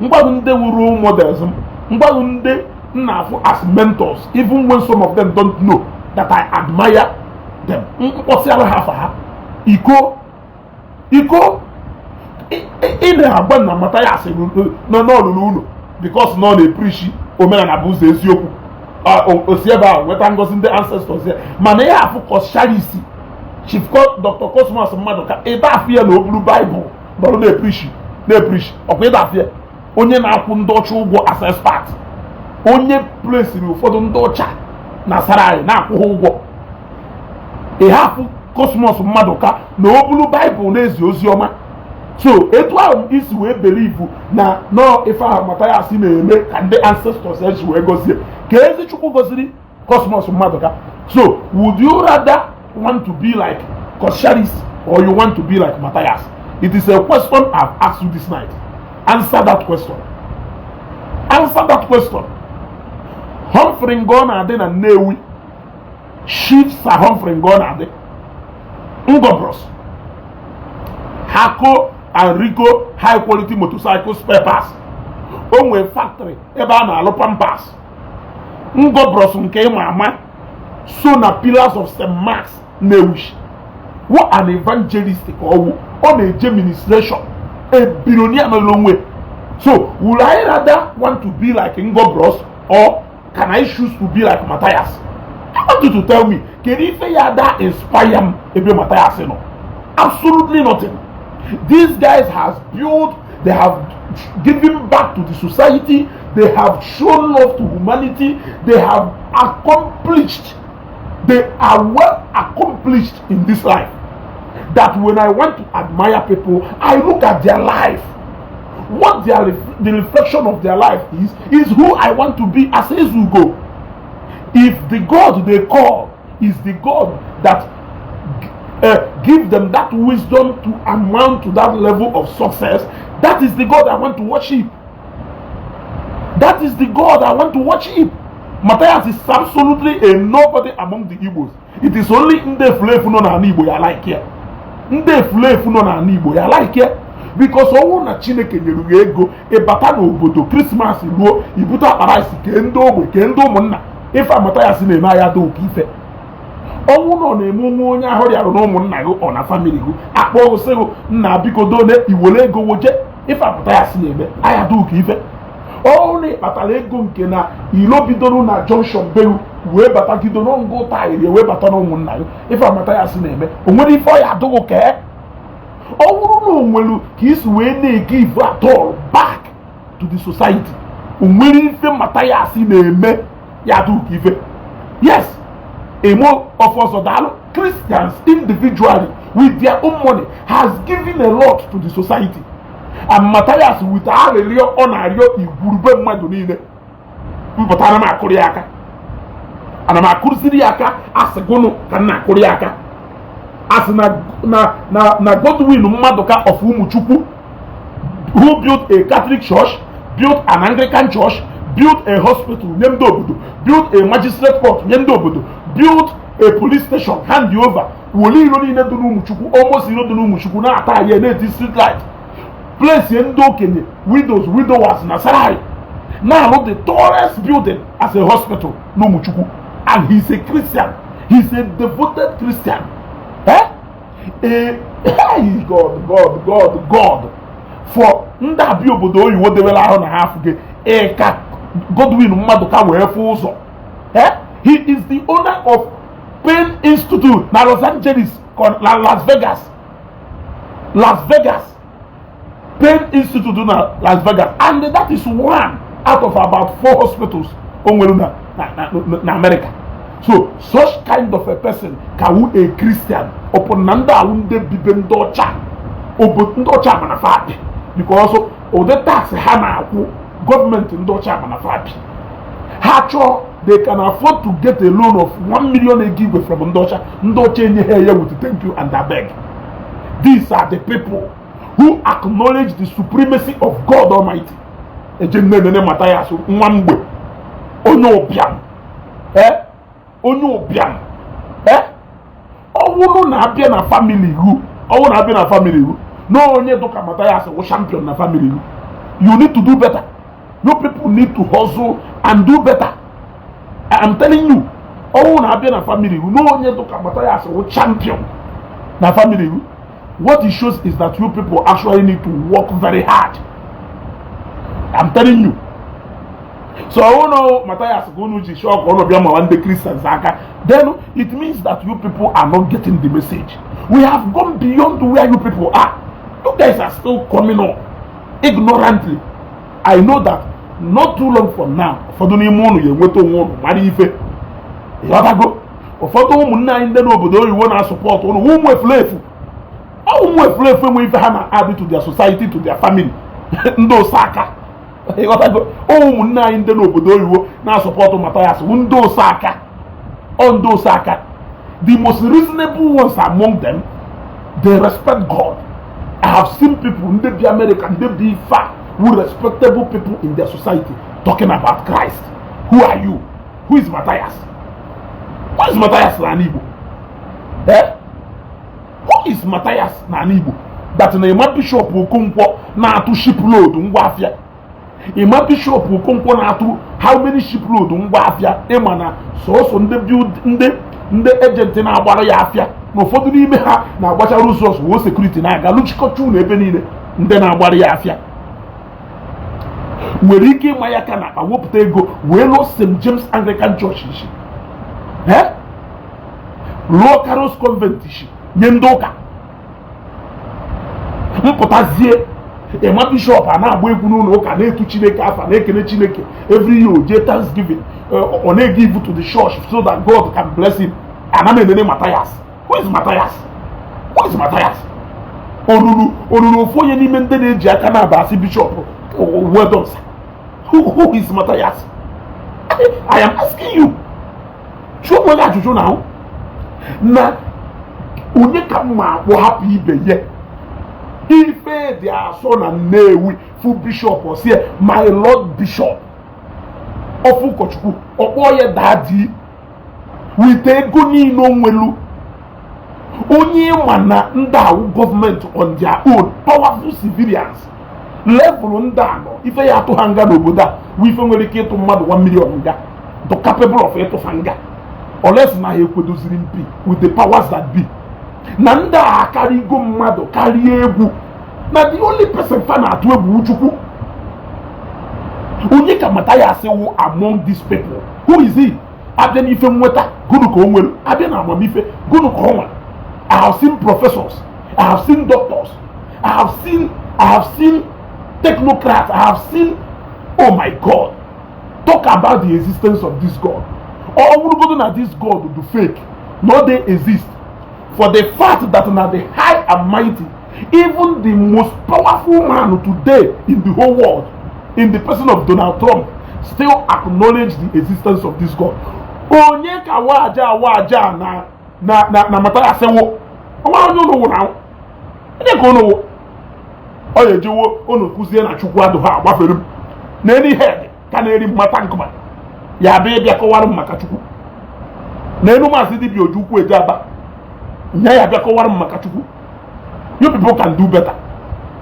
mgbanwe ndị wu role models m, mgbanwe ndị m na-afụ as mentors, even when some of them don't know that I admire them, mkpọsịara ha afa ha. Iko iko ị na-agba na Mathias nọ n'ọlụlụ unu because nọ na-epreach omenala bụ ụzọ eziokwu, o si ebe ahụ nweta ngozi ndị ancestors ya. Mana ihe afụ Coscharis, Chief Dr. Cosmos mmadụ ka ịda afụ ya na o buru Baịbụl nọrọ na-epreach na-epreach. Ọkwa ịda afụ ya, onye na-akwụ ndị ọcha ụgwọ as expert, onye plesiri ụfọdụ ndị ọcha na sarai na-akwụ ha ụgwọ. Ịhapụ Cosmos mmadụ ka na o buru Baịbụl na-ezi ozi ọma. So etu ahụ isi wee believe na nọọ ife ahụ Mathias na-eme ka ndị ancestors eji wee gọzie, ka ezi Chukwu gọziri Cosmos mmadụ ka. So would you rather want to be like Coscharis or you want to be like Matthias? It is a question I've asked you this night. Answer that question. Answer that question. Humphrey Ngo na-adị na Nnewi, Chief Sir Humphrey Ngo na-adị, Ngo Bros, Hako and Rico high quality motorcycle spare parts. O nwee factory ebe a na-alụ pampers. Ngo Bros nke ịma ama so na pillars of St. Mark's Nnewi. What an evangelist ka ọwụ! Ọ na-eje ministration. A billionaire nọ n'onwe. So would I rather want to be like Ngo Bros or can I choose to be like Matthias? I want you to tell me. Kedu ife ya da inspire m ebe Matthias nọ? Absolutely nothing. These guys has built, they have given back to the society, they have shown love to humanity, they have accomplished, they are well accomplished in this life, that when I want to admire people, I look at their life. What the reflection of their life is who I want to be as Ezugo. If the God they call is the God that Give them that wisdom to amount to that level of success. That is the God I want to worship. That is the God I want to worship. Matthias is absolutely a nobody among the Igbos. It is only ndị efulefu nọ n'ala Igbo ya like ya. Ndị efulefu nọ n'ala Igbo ya like ya. Because ọnwụ na Chineke nyere gị ego, ịbata n'obodo, Christmas ruo, ibute akpa rice kee ndị ogbe, kee ndị ụmụnna. Ife Matthias na-eme anya dị ụka ife. Ọnwụ nọ na-eme onwe onye ahụ rịarụ na ụmụnna gị, ọ na family gị akpọ gị, sị gị, "Nna, biko done," iwere ego woje. Ife Matthias na-eme anya dị ụka ife. Ọnwụ na ịkpatara ego nke na ilo bidoro na junction beru wee batagido n'ngụ taịrị wee bata na ụmụnna gị, ife Matthias na-eme, o nwere ife ọ ya adịghị kee. Ọ bụrụ na o nwere ka isi wee na-egive at all back to the society, o nwere ife Matthias na-eme ya adịghị ka ife. Yes, Emo of Osodalo, Christians individually with their own money has given a lot to the society. And Matthias, with arịrịọ ọ na-arịọ igwurube mmadụ niile mpụta, ana m akụrụ ya aka, ana m akụrụsiri ya aka. Asị gụnụ ka m na-akụrụ ya aka? Asị na Godwin Mmadụka of Umuchukwu, who built a Catholic church, built an Anglican church, built a hospital nye ndị obodo, built a magistrate court nye ndị obodo, built a police station, hand over wole iro niile dị n'Umuchukwu, almost iro dị n'Umuchukwu, na-ata ya, na-eti street light, place ndị okenye, widows, widowers na sarai, na-arụ the tallest building as a hospital n'Umuchukwu. And he's a Christian, he's a devoted Christian. Eh? Hey, God, God, God, God, for ndị abịa obodo oyibo debere ahụ na ha afụ gị ka Godwin Mmadụka wee fụ ụzọ. Eh? He is the owner of Payne Institute na Los Angeles, na Las Vegas, Las Vegas, Payne Institute na Las Vegas, and that is one out of about four hospitals o nwere na America. So such kind of a person ka wu a Christian upon na ndị awụ ndị bibe ndị ọcha, obodo ndị ọcha mana fa bi, because ụdị tax ha na-akwụ gọọmenti, ndị ọcha mana fa bi, ha chọọ, they can afford to get a loan of 1 million ego igwe from ndị ọcha. Ndị ọcha enye ha ya with thank you and abeg. These are the people who acknowledge the supremacy of God Almighty. Eje nne nene Matthias, nwa mgbe, onye ụbịam, eh, onye ụbịam, eh. Ọ bụrụ na abịa na family hu, ọ bụrụ na abịa na family hu na onye dụka Matthias wụ champion na family hu, you need to do better. You people need to hustle and do better. I am telling you. Ọ bụrụ na abịa na family hu na onye dụka Matthias wụ champion na family hu, what it shows is that you people actually need to work very hard. I'm telling you. So unu Matthias ka unu ji chọọ ka unu bịa mawa ndị Christians aka, then it means that you people are not getting the message. We have gone beyond where you people are. You guys are still coming up ignorantly. I know that not too long from now, ụfọdụ n'ime unu ga-enweta onwe unu, mara ife. Ịghọtago? Ụfọdụ ụmụnne anyị ndị n'obodo oyibo na-asupport unu, ụmụ efulefu, ọ ụmụ efulefu enwe ife ha na-add to their society, to their family, ndị osaka. Ịghọtago? Ụmụnne anyị ndị n'obodo oyibo na-asupport Matthias bụ ndị osaka, ọ ndị osaka. The most reasonable ones among them, they respect God. I have seen people, ndị bi America, ndị bi ife, who respectable people in their society, talking about Christ. Who are you? Who is Matthias? Who is Matthias n'ala Igbo? Eh? Who is Matthias n'ala Igbo that na ịma Bishop Okonkwo na-atụ shipload ngwa afịa? Ịma Bishop Okonkwo na-atụ how many shipload ngwa afịa? Ịma na sọsọ ndị build, ndị agent na-agbara ya afịa, na ụfọdụ n'ime ha na-agbachara ụzọ wuo security na-aga lụchikọcha ụlọ ebe niile. Ndị na-agbara ya afịa nwere ike ịma ya ka na akpa wepụta ego wee lụọ St. James Anglican Church isi, eh, lụọ Caros Convent isi nye ndị ụka. Mpụtazie, ịma bishọp a na-agba egwu n'ụlọ ụka, na-etu Chineke afa, na-ekele Chineke. Every year o jee Thanksgiving, ọ na-egive to the church so that God can bless him. Ana m enene Matthias. Who is Matthias? Who is Matthias? Oruru ofu onye n'ime ndị na-eji aka na-aba asị bishọp well done, sir. Who is Matthias? I am asking you. Jụọ onwe gị ajụjụ na na Onye ka mma akpọ hapụ ibe ya? Ife dị asọ na Nnewi fu bishop, ọsie, "My lord bishop." Ọfụ ụkọchukwu, ọkpọ ya "daddy," wite ego niile o nwelu. Onye ma na ndị awụ gọọmenti on their own, powerful civilians level ndị a nọ, ife ya atụ ha nga n'obodo a wụ ife nwere ike ịtụ mmadụ 1 million nga, the capable of ịtụfa nga, unless na ha ekwedoziri mpi with the powers that be. Na ndị a akarịgo mmadụ karịa egwu, na the only person fa na-atụ egwu, Chukwu. Onye ka Mathias wụ among these people? Who is he? Abịa n'ife nweta, gụnụ ka o nwere? Abịa na amamife, gụnụ ka ọ nwere? I have seen professors, I have seen doctors, I have seen technocrats, I have seen, oh my God, talk about the existence of this God. Ọ bụrụgodo na this God do fake, no dey exist, for the fact that na the high and mighty, even the most powerful man today in the whole world, in the person of Donald Trump, still acknowledge the existence of this God, onye ka waja waja na Mathias wụ? Ọnwa onye unu wụ na onye ka unu wụ? Ọ ya ejewo unu kụzie na Chukwu adụghị agbafere m na eri head ka na-eri mmata nkụma ya bịa ịbịa kọwara m maka Chukwu na enu. Maazị Dibịa Ojukwu eje aba nya ya bịa kọwara m maka Chukwu. You people can do better.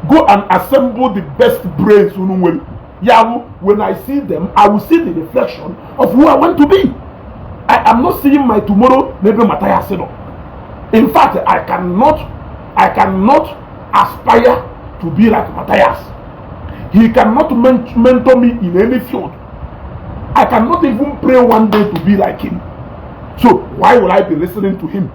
Go and assemble the best brains unu nwere. Ya bụ, when I see them, I will see the reflection of who I want to be. I am not seeing my tomorrow n'ebe Mathias nọ. In fact, I cannot aspire to be like Matthias. He cannot mentor me in any field. I cannot even pray one day to be like him. So why will I be listening to him?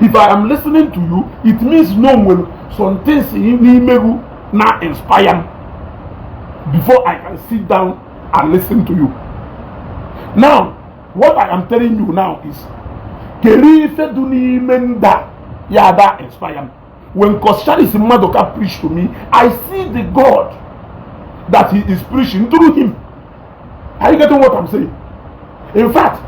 If I am listening to you, it means no when some things n'ime gị na inspire m before I can sit down and listen to you. Now, what I am telling you now is, kedu ife dị n'ime ndị a ya da inspire m? When Coscharis Madoka preach to me, I see the God that he is preaching through him. Are you getting what I'm saying? In fact,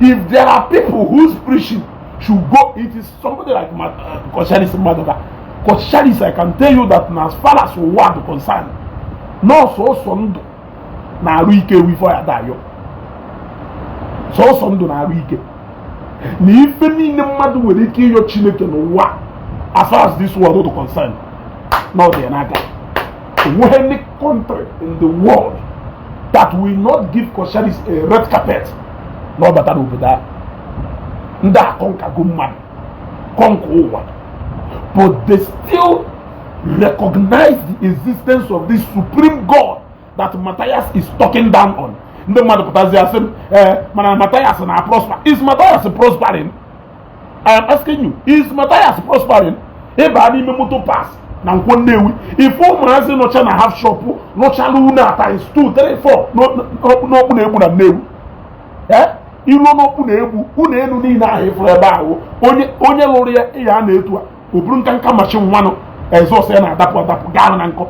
if there are people whose preaching should go, it is somebody like Coscharis Madoka. Coscharis, I can tell you that na as far as ụwa dị concerned, nọọsụ ọsọ ndụ na-arụ ike ewu ife ya dayo, sọsọ ndụ na-arụ ike na ife niile mmadụ nwere ike ịyọ Chineke n'ụwa, as far as this world is concerned, na ọ dị ya n'aka. Onweghị any country in the world that will not give Coscharis a red carpet na ọ bata n'obodo ahụ. Ndị akọnkago mmadụ kọnka ụwa, but they still recognize the existence of this supreme God that Matthias is talking down on. Ndị mmadụ pụtazi asị m, ee, mana Matthias na prosper. Is Matthias prospering? I am asking you, is Matthias prospering? Ịba n'ime motor park na Nkwọ Nnewi, ife ụmụazị nọcha na half shop nọchala unu at times 2 3 4 n'okpu na-egbu na Nnewi. Ee, iruo n'okpu na-egbu unu elu niile ahụ ịfụrụ ebe ahụ, onye lụrụ ya ịya na-etu a, o buru nka nka machine nwanụ ezọs ya na-adapụ adapụ gaa na nkọ.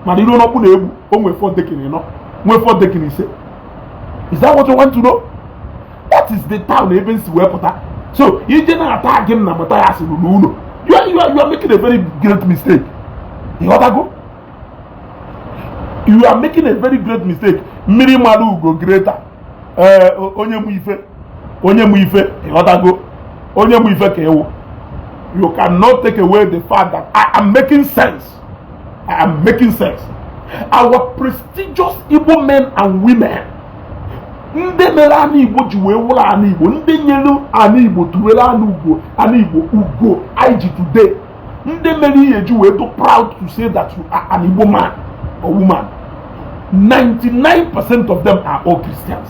Mana iruo n'okpu na-egbu, o nwee four decking ịnọ, nwee four decking ise. Is that what you want to know? That is the town ebe nsi wee pụta. So ije na-ata gị m na Mathias ruru ụlọ, you are making a very great mistake. Ịghọtago? You are making a very great mistake. Mmiri mara ugo greater. Ee, onye mụ ife, onye mụ ife, ịghọtago? Onye mụ ife ka ewu. You cannot take away the fact that I am making sense. I am making sense. Our prestigious Igbo men and women, ndị mere ana Igbo ji wee wụrụ ana Igbo, ndị nyere ana Igbo tuwere ana Ugbo, ana Igbo ugo anyị ji today, ndị mere ihe ji wee do proud to say that you are an Igbo man or woman, 99% of them are all Christians.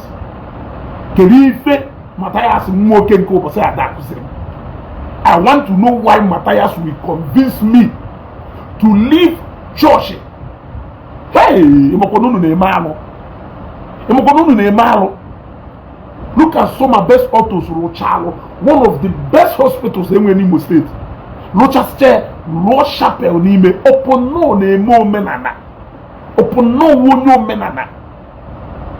Kedu ife Mathias nwoke nke ụbọchị ada kụziri m? I want to know why Matthias will convince me to leave church. Hey, ịmakwana unu na-eme alụ, ịmakwana unu na-eme alụ. Look at some best autos rụchalụ, one of the best hospitals enwere n'Imo State, rụchasịcha, rụọ chapel n'ime. Ọpụnọ na-eme omenala, ọpụnọ onye omenala.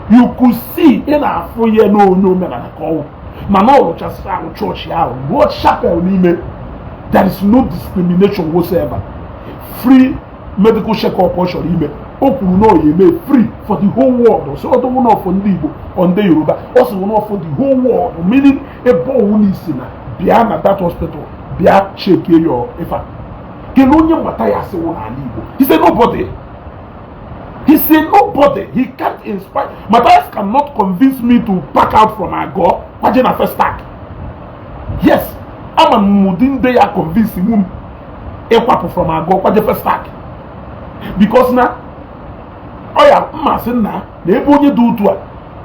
You could see, ị na-afụ ya na onye omenala ka ọwụ. Mana ọ rụchasịrị arụ chọọchị ahụ, rụọ chapel n'ime. There is no discrimination whatsoever. Free medical check-up ọ chọrọ ime, o kwuru na ọ ya eme free for the whole world. Ọ sị ọdụwụ na for ndị Igbo or ndị Yoruba, ọ sị na for the whole world, meaning ebe ọwụ n'isi na bịa na that hospital, bịa chekie your ifa. Kelee onye Mathias wụ n'ala Igbo. He said nobody. He said nobody. He can't inspire. Matthias cannot convince me to pack out from Ago kwaje na Festac. Yes, ama m ụdị ndị ya convince m ịkwapụ from Ago kwaje Festac, because na ọ ya mmasị nna na ebe onye dị otu a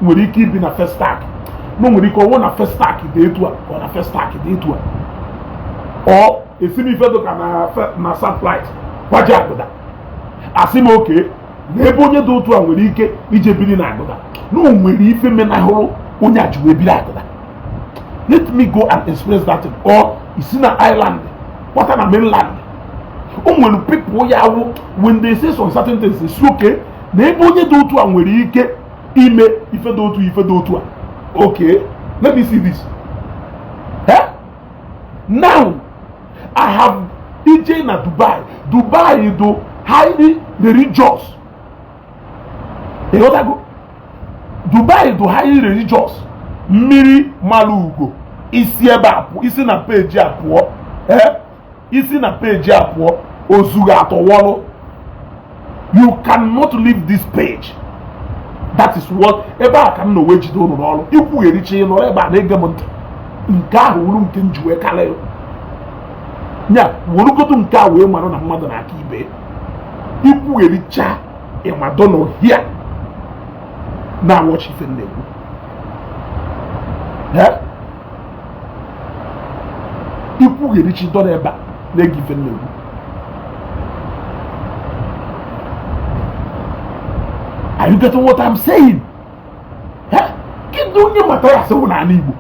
nwere ike ibi na Festac, na o nwere ike ọwụ na Festac dị etu a, ọ na Festac dị etu a, ọ esi m ife dịka na satellite kwaje Agụda, asị m oke na ebe onye dị otu a nwere ike ije biri na Agụda, na o nwere ife menahụrụ onye a ji wee biri Agụda. Let me go and express that thing. Or isi na island kwata na mainland, o nwere people ya wụ when they say some certain things, esi oke na ebe onye dị otu a nwere ike ime ife dị otu, ife dị otu a. Okay, let me see this. Eh? Now I have ije na Dubai. Dubai do highly religious, ịghọtago? Dubai do highly religious. Mmiri mara ugo isi ebe a pụọ, isi na peji a pụọ, ee, isi na peji a pụọ, ozugo atọwọlụ. You cannot leave this page. That is what ebe a ka m na wee jide unu n'ọrụ ikwugherichi. Nọrọ ebe a na-ege m ntị, nke ahụ wuru nke m ji wee karịa nya werugodu nke a wee mara na mmadụ na-aka ibe ikwughericha. Ịmadono hia na watch ife m na-ekwu. Eh? Ikwugherichi dọ n'ebe a na-ege ife m na-ekwu. Are you getting what I'm saying? Eh? Kedu onye Matthias wụ n'ala Igbo?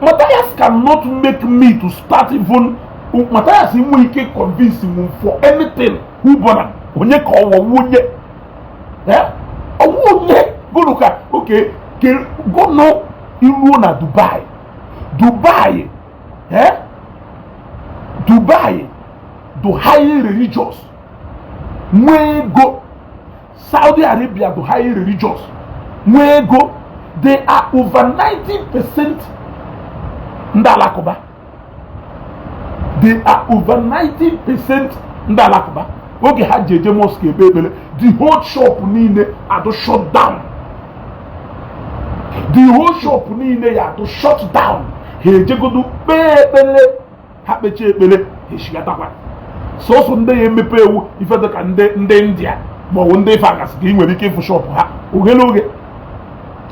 Matthias cannot make me to start even. Matthias nwee ike convince m for anything. Who born am? Onye ka ọ wụ onye? Eh? Ọwụ onye gụnụ ka okay ke gụnụ iruo na Dubai. Dubai, eh? Dubai do highly religious. Nwee ego. Saudi Arabia do highly religious. Nwee ego. They are over 90% ndị Alakụba. They are over 90% ndị Alakụba. Oge ha ji eje mosque ekpe ekpere, the whole shop niile adụ shut down. The whole shop niile ya adụ shut down. Ha ejegodu kpee ekpere, ha kpechie ekpere, ha eshigatakwa. Sọsọ ndị ya emepe ewu ife dịka ndị India maọbụ ndị ife agasị ka ị nwere ike ịfụ shop ha oghere oghe.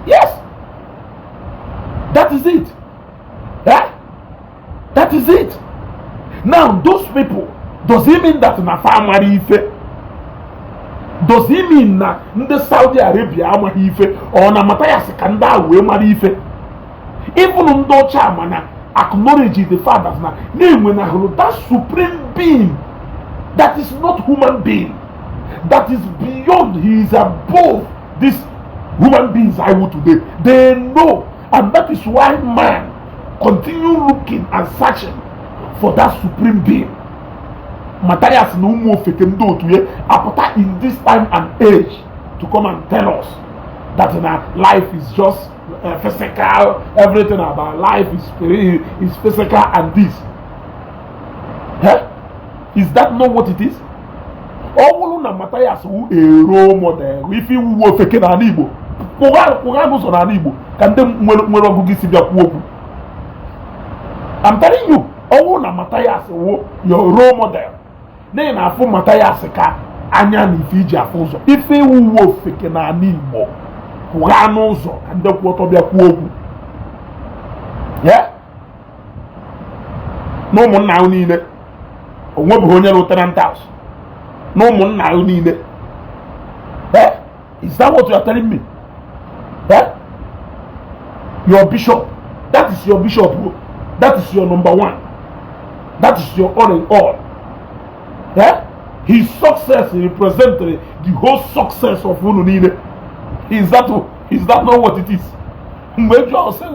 Yes, that is it. Eh? That is it. Now those people, does it mean that na fa amara ife? Does it mean na ndị Saudi Arabia amaghị ife? Ọ na Matthias ka ndị ahụ wee mara ife? Even ndị ọcha mana acknowledge the fact that na na-enwe na hụrụ that supreme being that is not human being, that is beyond, he is above these human beings I would today. They know, and that is why man continue looking and searching for that supreme being. Matthias na ụmụ ofeke ndị otu ya apụta in this time and age to come and tell us that na life is just physical, everything about life is spirit, is physical and this. Eh? Is that not what it is? Ọ bụrụ na Matthias wụ a role model, ife iwuwe ofeke n'ala Igbo, kwụgha n'ụzọ n'ala Igbo ka ndị nwere ọgụgụ isi bịa kwuo okwu. I'm telling you, ọ bụrụ na Matthias wụ your role model, n'ihi na afụ Matthias ka anya na ife iji afụ ụzọ, ife iwuwe ofeke n'ala Igbo, kwụgha n'ụzọ ka ndị kwụ ọtọ bịa kwuo okwu. Yeah? Na ụmụnna ahụ niile, o nwebeghị onye rụ tenant house na ụmụnna ahụ niile. Eh? Is that what you are telling me? Eh? Your bishop, that is your bishop, oh. That is your number one. That is your all in all. Eh? His success represented the whole success of unu niile. Is that not what it is? Mgbe jụọ sị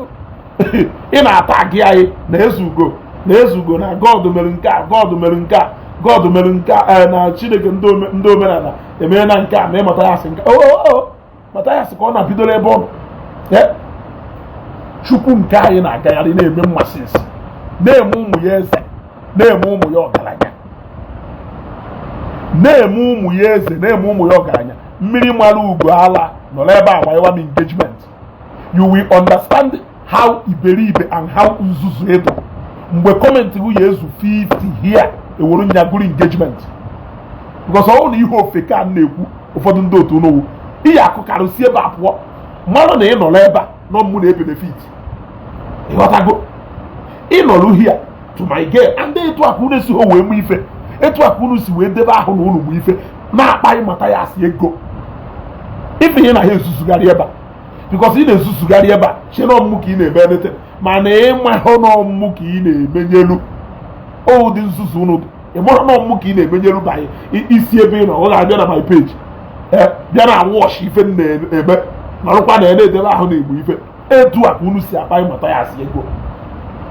Ị na-ata gị anyị na Ezugo, na Ezugo, na God mere nke a, God mere nke a, God mere nke a, na Chineke ndị omenala emere na nke a. Ma Mathias nke o Mathias ka ọ na-bidoro ebe ọ nọ. Chukwu nke anyị na-agagharị na-eme mmasị, na-eme ụmụ ya eze, na-eme ụmụ ya ọgaranya, na-eme ụmụ ya eze, na-eme ụmụ ya ọgaranya. Mmiri mara ugo ala nọ n'ebe a gbanyewa m engagement. You will understand how iberibe and how nzuzu edo mgbe comment gị ya ezu 50 here, ewere nyagoro engagement, because ọ bụrụ na ihe ofeke a na-ekwu, ụfọdụ ndị otu n'owu ihe akụkarịsị ebe a pụọ, mmadụ na ị nọrọ ebe a nọ mụ na benefit. Ịghọtago? Ịnọrọ here to my girl and etu aka unu esi ho wee mụ ife, etu aka unu si wee debe ahụ na unu mụ ife na-akpaghị mata ya asị ego ife ihe na ha ezuzugharị ebe a, because ị na-ezuzugharị ebe a che na ọmụmụ ka ị na-eme elete, mana ịmahụ na ọmụmụ ka ị na-emenyelu ụdị nzuzu unu dị. Ị mara na ọmụmụ ka ị na-emenyelu banye isi ebe ị nọ, ọ ga-abịa na my page, bịa na watch ife m na-eme, nọrụkwa na na-edebe ahụ na-egbu ife. Etu a ka unu si akpa ịmata ya asị ego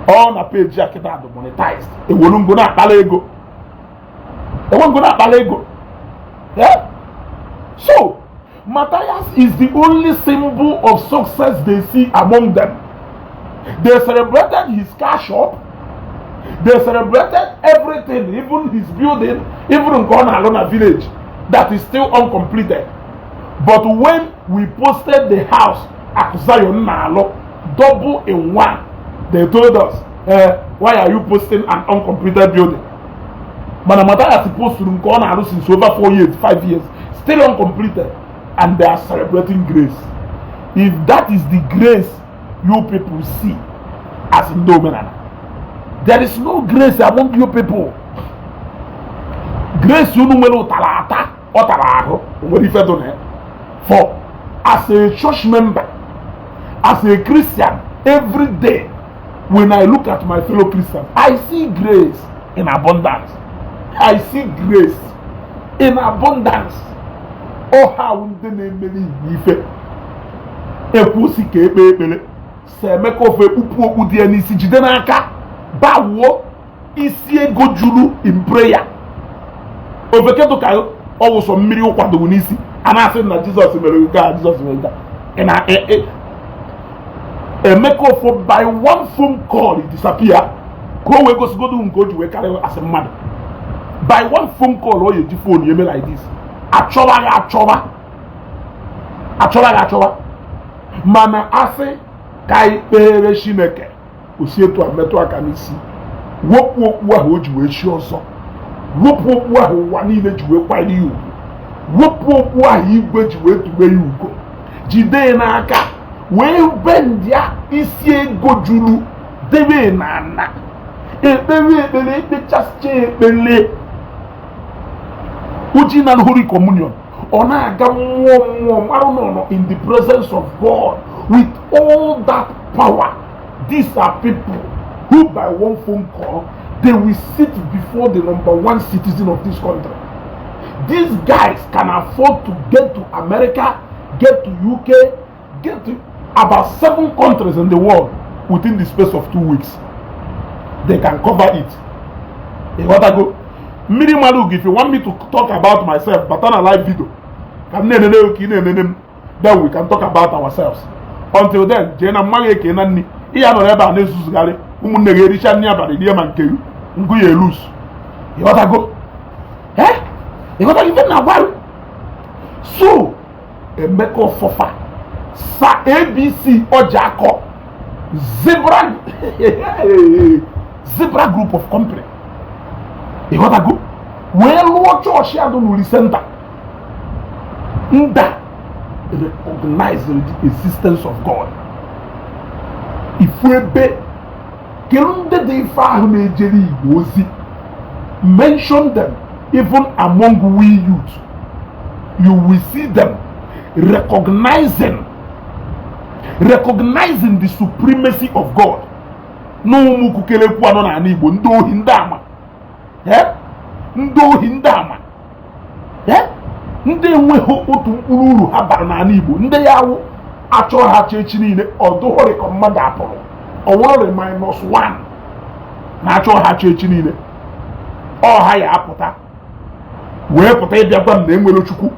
ọ na page a kịta dị monetized, ewelu ngo na-akpala ego, enwe ngo na-akpala ego. Yeah? So Matthias is the only symbol of success they see among them. They celebrated his car shop. They celebrated everything, even his building, even nke ọ na-alụ na village that is still uncompleted. But when we posted the house Akuzayon na-alụ, double in one, they told us, "Why are you posting an uncompleted building?" Mana Matthias posturu nke ọ na-arụ since over 4 years, 5 years, still uncompleted, and they are celebrating grace. If that is the grace you people see as ndị omenala, there is no grace among you people. Grace unu nwere ụtara ata, ọ tara ahụ, o nwere ife dị na ya. For as a church member, as a Christian, every day when I look at my fellow Christians, I see grace in abundance. I see grace in abundance. Ọha ndị na-emeri Igbo ife ekwusi ka ekpe ekpere si Emeka ofe ekpupu okpu dị ya n'isi, jide n'aka bawuo isi ego juru in prayer. Ofekedụ ka ọ wụsọ mmiri ụkwadobu n'isi a na-asị na Jizọs mere nke a, Jizọs mere nke a. Ị na Emeka Ofo, by one phone call, he disappear, ka o wee gosigodo nke o ji wee karịa asị mmadụ. By one phone call, ọ ga-eji phone eme like this, achọba gị, achọba, achọba gị, achọba. Mana asị ka anyị kpere Chineke, osi etu a metụ aka n'isi, wepụ okpu ahụ o ji wee chi ọzọ, wepụ okpu ahụ ụwa niile ji wee kwanye ya ugwu, wepụ okpu ahụ igwe ji wee tube ya ugo, jide ya n'aka wee bendịa isi ego juru debe n'ala, ekpere ekpere, ekpechasịcha ekpere uji na Holy Communion, ọ na-aga mmụọ mmụọ, mara na ọ nọ in the presence of God with all that power. These are people who by one phone call they will sit before the number one citizen of this country. These guys can afford to get to America, get to UK, get to about seven countries in the world within the space of 2 weeks. They can cover it. Ịghọtago? Mmiri mmadụ, if you want me to talk about myself, bata na live video ka m na-enene ka ị na-enene m, then we can talk about ourselves. Until then, jee na mmaghị eke na nni ihe a nọrọ ebe a na-ezuzugharị. Ụmụnne gị ericha nri abalị rie ma nke gị ngụ ya elus. Ịghọtago? Eh, ịghọtago ife na-agwa? So Emeka Ọfọfa sa ABC ọja akọ Zebra Group of Company, ịghọtago, wee lụọ chọọchị adụ n'Uli Center nda, recognize the existence of God. Ifu ebe kedu ndị dị ife ahụ na-ejere Igbo ozi? Mention them. Even among we youth, you will see them recognizing the supremacy of God. Na ụmụ kukelekwu anọ n'ala Igbo, ndị ohi, ndị ama, ndị ohi, ndị ama, ndị enweghị otu mkpụrụ uru ha bara n'ala Igbo, ndị ya awụ achọ ha chọ echi niile ọdụghọrị ka mmadụ apụrụ. Ọwụrụ minus one na-achọ ha chọ echi niile ọ ha ya apụta wee pụta ịbịa gwa m na enwere Chukwu.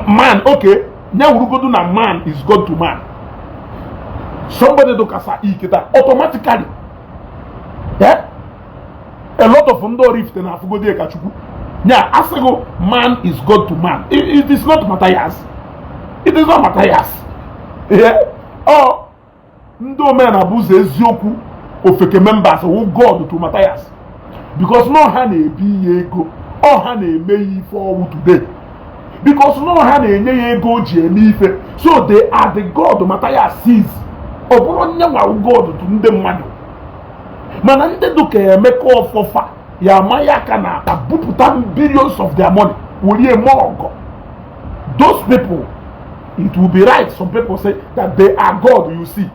Man, okay, nye wurugodu na man is God to man. Somebody dụkasa iketa automatically, yeah? A lot of ndị Oraifite na-afụgodi ka Chukwu nya asịghị man is God to man. It is not Matthias, it is not Matthias. Yeah? Ọ ndị omenala bụ ụzọ eziokwu. Ofeke members wụ God to Matthias because no ha na-ebi ya ego, ọ ha na-eme ya ife ọwụ today, because no ha na-enye ya ego o ji eme ife. So they are the God Matthias sees. Ọ bụrụ nye nwa God to ndị mmadụ, mana ndị dụka Emeka Ọfọfa ya amaghị aka na akpa bupụta billions of their money were eme ọgọ. Those people, it will be right, some people say that they are God you see,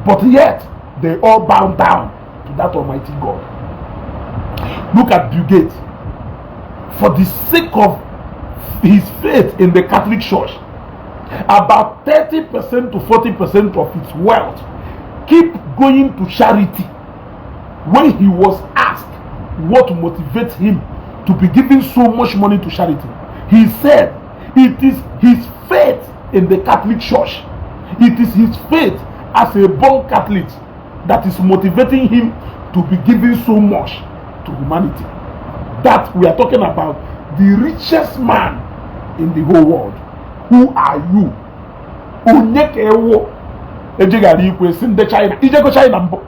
but yet they all bow down to that Almighty God. Look at Bill Gates. For the sake of his faith in the Catholic Church, about 30% to 40% of his wealth keep going to charity. When he was asked what motivates him to be giving so much money to charity, he said it is his faith in the Catholic Church. It is his faith as a born Catholic that is motivating him to be giving so much to humanity. That we are talking about the richest man in the whole world. Who are you? Onye ka ewu ejeghara ikwe si ndị China ijego China mbụ,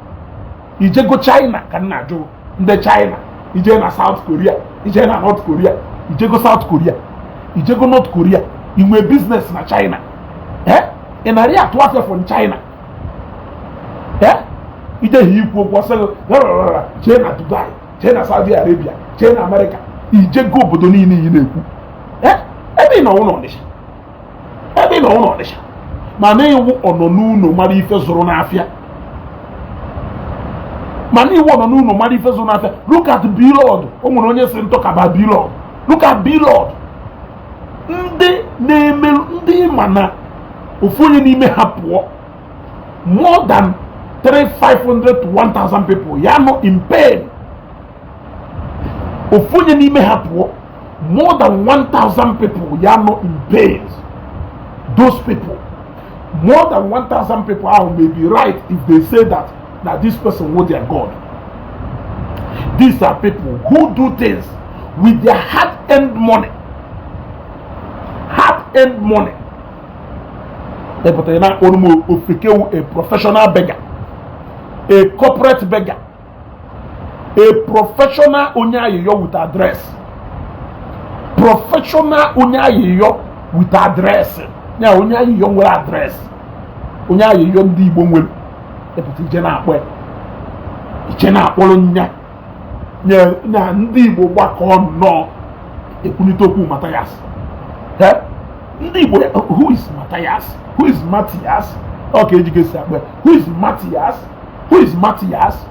ijego China ka m na-ajụ ndị China, ije na South Korea, ije na North Korea, ijego South Korea, ijego North Korea, inwe business na China, eh, ị narị atụ afịa from China, eh, ije ha ikwu okwu ọsọ gị, jee na Dubai, jee na Saudi Arabia, jee na America, ijego obodo niile ị na-ekwu, eh, ebe ị nọ ụlọ Ọnịsha, ebe ị nọ ụlọ Ọnịsha, mana iwu ọnọ n'ụlọ mara ife zụrụ n'afịa, mana iwu ọnọ n'ụlọ mara ife zụrụ n'afịa. Look at Blord. O nwere onye si ntọkaba Blord. Look at Blord. Ndị na-eme ndị ma na ofu onye n'ime ha pụọ, more than 3 500 to 1000 people ya nọ in pain. Ofu onye n'ime ha pụọ, more than 1000 people ya nọ in pain. Those people, more than 1000 people ahụ, may be right if they say that this person was their God. These are people who do things with their hard-earned money, hard-earned money. Epụtara na akpọrọ m ofekewu, a professional beggar, a corporate beggar, a professional onye ayịyọ with address, professional onye ayịyọ with address ya, onye ayịyọ nwere address, onye ayịyọ ndị Igbo nwere. Epụta ije na-akpọ ya, ije na-akpọrọ nya nye na ndị Igbo gbakọọ nnọọ ekwunite okwu Matthias. Ndị Igbo, who is Matthias? Who is Matthias? Ọ ka ejike si akpọ ya. Who is Matthias? Who is Matthias?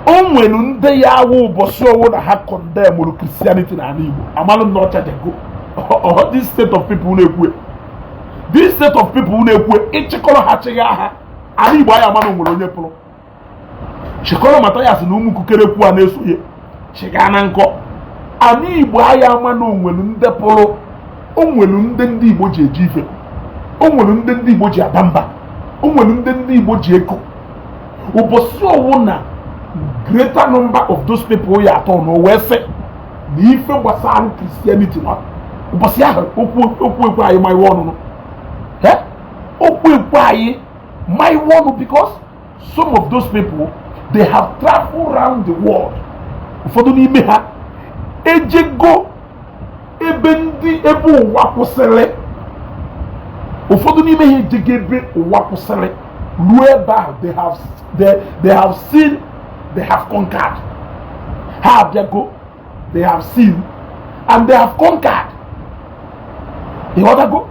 O nwere ndị ya awụ ụbọchị owu na ha condemnụrụ Christianity n'ala Igbo, amalụ na ọcha jego. This state of people na-ekwu, this set of people na-ekwu, ịchịkọrọ ha chịgha ha ala Igbo anyị ama na o nwere onye pụrụ chịkọrọ Mathias na ụmụ kukerekwu a na-esonye chịga na nkọ ala Igbo anyị ama na onwere ndị pụrụ, o nwere ndị ndị Igbo ji eji ife, o nwere ndị ndị Igbo ji aba mba, o nwere ndị ndị Igbo ji eko. Ụbọchị ọwụ na greater number of those people ya atọ na wee sị na ife gbasara Christianity na ụbọchị ahụ, okwu okwu ekwe anyị ma iwe ọnụnụ, okwu ekwe anyị ma iwe ọnụ, because some of those people, they have traveled round the world. Ụfọdụ n'ime ha ejego ebe ndị ebe ụwa kwụsịrị, ụfọdụ n'ime ha ejego ebe ụwa kwụsịrị ruo ebe ahụ. They have seen, they have conquered. Ha abịago, they have seen and they have conquered. Ịghọtago?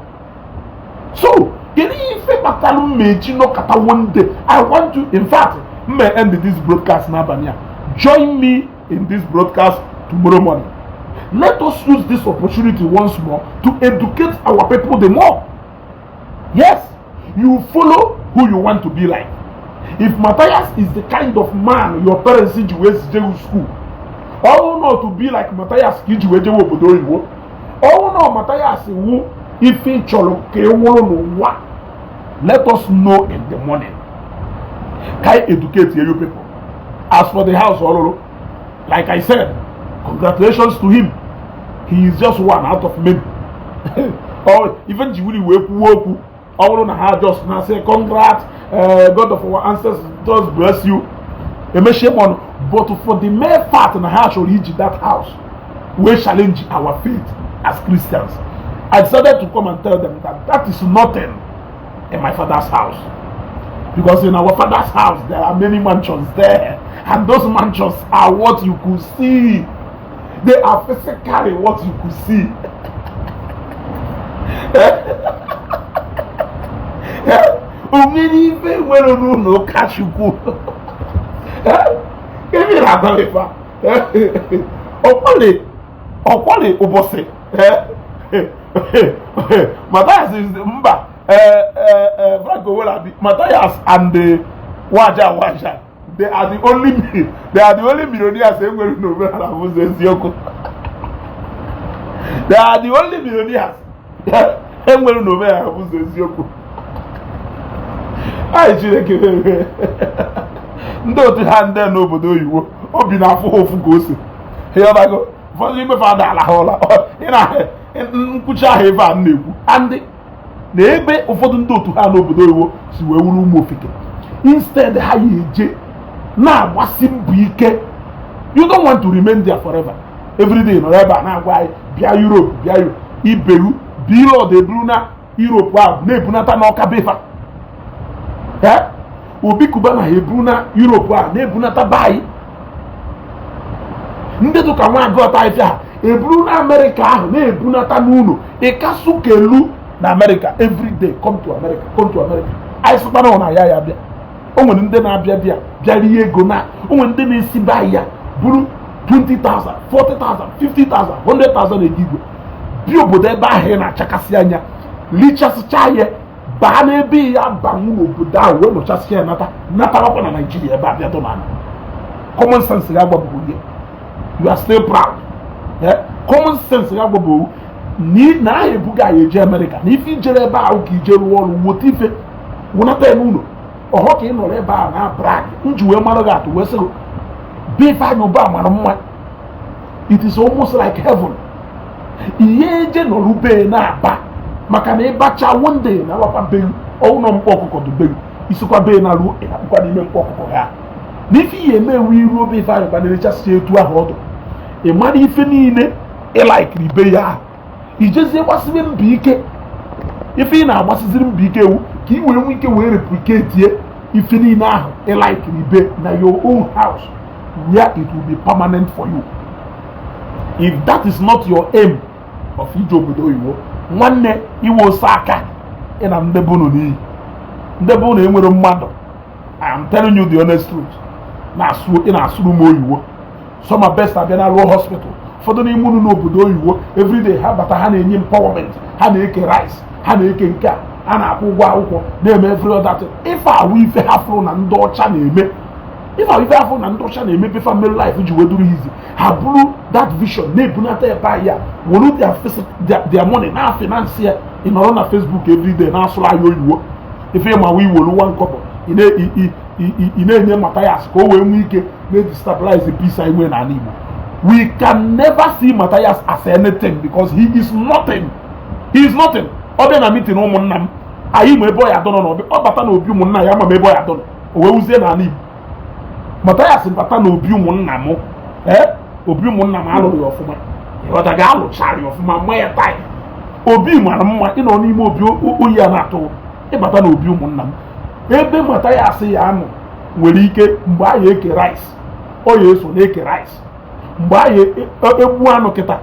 So kedu ife kpatara mma eji nọkọta one day? I want to, in fact, mma end this broadcast n'abalị a. Join me in this broadcast tomorrow morning. Let us use this opportunity once more to educate our people the more. Yes, you follow who you want to be like. If Matthias is the kind of man your parents ji wee zije school, ọwụ not to be like Matthias ka iji wee jewe obodo oyibo, ọwụ na Matthias wu ife ị chọrọ ka ị wụrụ n'ụwa, let us know in the morning ka I educate you people. As for the house ọlụlụ, like I said, congratulations to him. He is just one out of many. Or even jiwili wee kwuo okwu, ọ bụrụ na ha just na say, "Congrats, God of our ancestors just bless you," emechie m ọnụ. But for the mere fact na ha chọrọ iji that house wee challenge our faith as Christians, I decided to come and tell them that that is nothing in my father's house, because in our father's house there are many mansions there, and those mansions are what you could see. They are physically what you could see. O nwere ife nwere n'ụlọ ụka Chukwu ebe na-agwa ife ọkwali ọkwali ụbọchị Matthias is mba. Frank Owolabi, Matthias and the Waja Waja, they are the only millionaires e nwere n'omenala bụ eziokwu. They are the only millionaires e nwere n'omenala bụ eziokwu. Anyị Chineke mere ndị otu ha ndị n'obodo oyibo obi na-afụ ha ụfụ ka o si ịghọtago. Ụfọdụ n'ime fa ala ha ụla ị na nkwuchi ahụ ebe a m na-ekwu andị na ebe ụfọdụ ndị otu ha n'obodo oyibo si wee wuru ụmụ ofeke. Instead ha ya eje na-agbasi mbọ ike. You don't want to remain there forever. Every day nọrọ ebe a na-agwa anyị, "Bịa Europe, bịa Europe." Iberu bilọd eburu na Europe ahụ na-ebunata n'ọka befa. Obi Kubana ha eburu na Europe ahụ na-ebunata be anyị. Ndị dụka nwa agụta ife ha eburu na Amerịka ahụ na-ebunata n'ụlọ ịkasụ kelu na Amerịka. Every day, "Come to America, come to America." Anyị sịkwana na ya ya bịa. O nwere ndị na-abịa bịa bịa rie ego na o nwere ndị na-esi be anyị ya buru 20,000, 40,000, 50,000, 100,000 ego igwe bi obodo ebe ahụ ị na-achakasị anya lichasịcha ya baa n'ebe ya banwu n'obodo ahụ wee nọchasịa ya nata natarakwa na Naijiria ebe a bịa dọ n'ala. Common sense ya gbabụghị ihe. You are still proud. Common sense ya gbabụghị na aha ebuga anyị eje Amerịka na ife ijere ebe ahụ ka ije rụọ ọrụ weta ife wụnata ya n'ụlọ ọhọ ka ị nọrọ ebe ahụ na brag nji wee mara gị atụ wee sị be Ifeanyị Ụba mara mma. It is almost like heaven. Ihe eje nọrọ ube na-aba maka na ịbacha one day na alọkwa be ọnwụnọ mkpọ ọkụkọ dube isikwa be na ruo ịnakpụkwa n'ime mkpọ ọkụkọ ha na ife ihe eme ewu iruo be Ifeanyị Ụba na-erechasị etu ahụ ọdụ. Ị mara ife niile ịlaikiri be ya ahụ ijezie gbasibe mbọ ike. Ife ị na-agbasiziri mbọ ike ewu ka ị wee nwee ike wee replicate ife niile ahụ ịlaikiri be na your own house, where it will be permanent for you. If that is not your aim of ije obodo oyibo, nwanne, iwe ose aka ị na ndebe unu n'iyi ndebe unu enwere mmadụ. I am telling you the honest truth. Na-asụ ị na-asụrụ m oyibo sọma best abịa na ruo hospital. Ụfọdụ n'ime unu n'obodo oyibo, everyday ha bata, ha na-enye empowerment, ha na-eke rice, ha na-eke nke a, a na-akwụ ụgwọ akwụkwọ, na-eme every other thing. Ife awụ ife ha fụrụ na ndị ọcha na-eme, ife awụ ife ha fụrụ na ndị ọcha na-eme befa mere life ji wee duru izi ha bụrụ that vision na-ebunata ebe ya were their money na finance ya. Ị nọrọ na Facebook everyday na-asụrụ anyị oyibo. Ife ịma wee iwelu one kọbọ ị na-enye Matthias ka o wee nwee ike na-destabilize peace anyị nwere n'ala Igbo. We can never see Matthias as anything because he is nothing. He is nothing. Ọ bịa na meeting ụmụnna m, anyị ma ebe ọ ya adọnọ na ọ bata n'obi ụmụnna ya ama m ebe ọ ya adọnọ o wee wuzie n'ala Igbo. Matthias bata n'obi ụmụnna m, ee, obi ụmụnna m alụrụ ya ọfụma. Ịghọta ga alụchara ya ọfụma ma ya taa obi mara mma ịnọ n'ime obi oyi a na-atụ ịbata n'obi ụmụnna m ebe Matthias ya anọ nwere ike mgbe anyị eke rice ọ ya eso na-eke rice, mgbe anyị egbu anụ kịta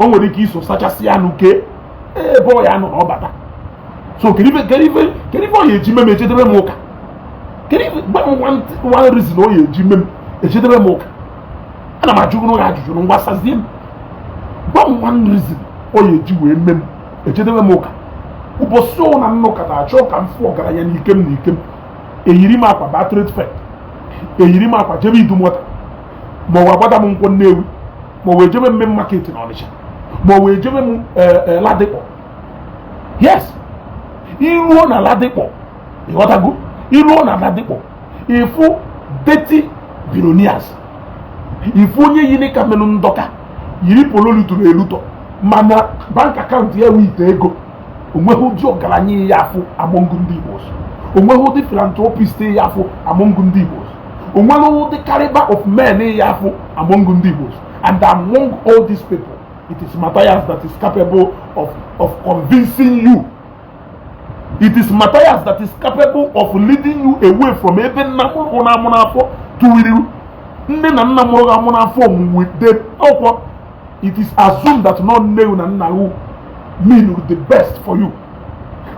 o nwere ike iso sachasị anụ kee ebe ọ ya anọ na ọ bata. So kedu ife ọ ya eji mem ejedebe m ụka? Kedu ife gwa m one reason ọ ya eji mem ejedebe m ụka? Ana m ajụ gị ajụjụ na ngwa sazie m. Gwa m one reason ọ ya eji wee mem ejedebe m ụka. Ụbọchị ụna m nụkọta achọ ka m fụ ọgaranya n'ike m n'ike m. Eyiri m akwa baa trade fair, eyiri m akwa jebe Idumota, ma ọ bụ agbada m nkwọ Nnewi, ma ọ bụ ejebe m market na Ọnịcha, ma ọ bụ ejebe m Ladipo. Yes, iruo na Ladipo, ịghọtago, iruo na Ladipo, ịfụ dirty billionaires, ifu onye yiri ka menụ ndọka, yiri polo luturu elutọ, mana bank account ya nwe ite ego. Onweghị ụdị ọgaranya ya afụ among ndị Igbo, onweghị ụdị philanthropist ya afụ among ndị Igbo, onweghị ụdị caliber of men ya afụ among ndị Igbo. And among all these people, it is Matthias that is capable of convincing you. It is Matthias that is capable of leading you away from ebe nna mụrụ na-amụ n'afọ tụwiriru nne na nna mụrụ amụ n'afọ with them ọkwọ. It is assumed that not nne na nna who mean the best for you,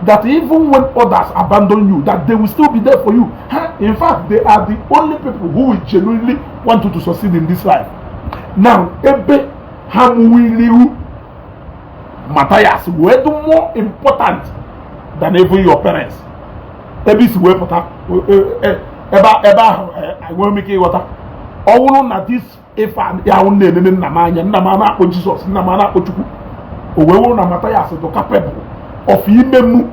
that even when others abandon you, that they will still be there for you. In fact, they are the only people who will genuinely want you to succeed in this life. Now, ebe ha mụwiliru Matthias wee dị more important than even your parents, ebe isi wee pụta ebe ahụ, enweghị m ike ịghọta. Ọ bụrụ na this ife ahụ na-enene nna m anya, nna m a na-akpọ Jizọs, nna m a na-akpọ Chukwu, o wee wụrụ na Matthias dị capable of ime mụ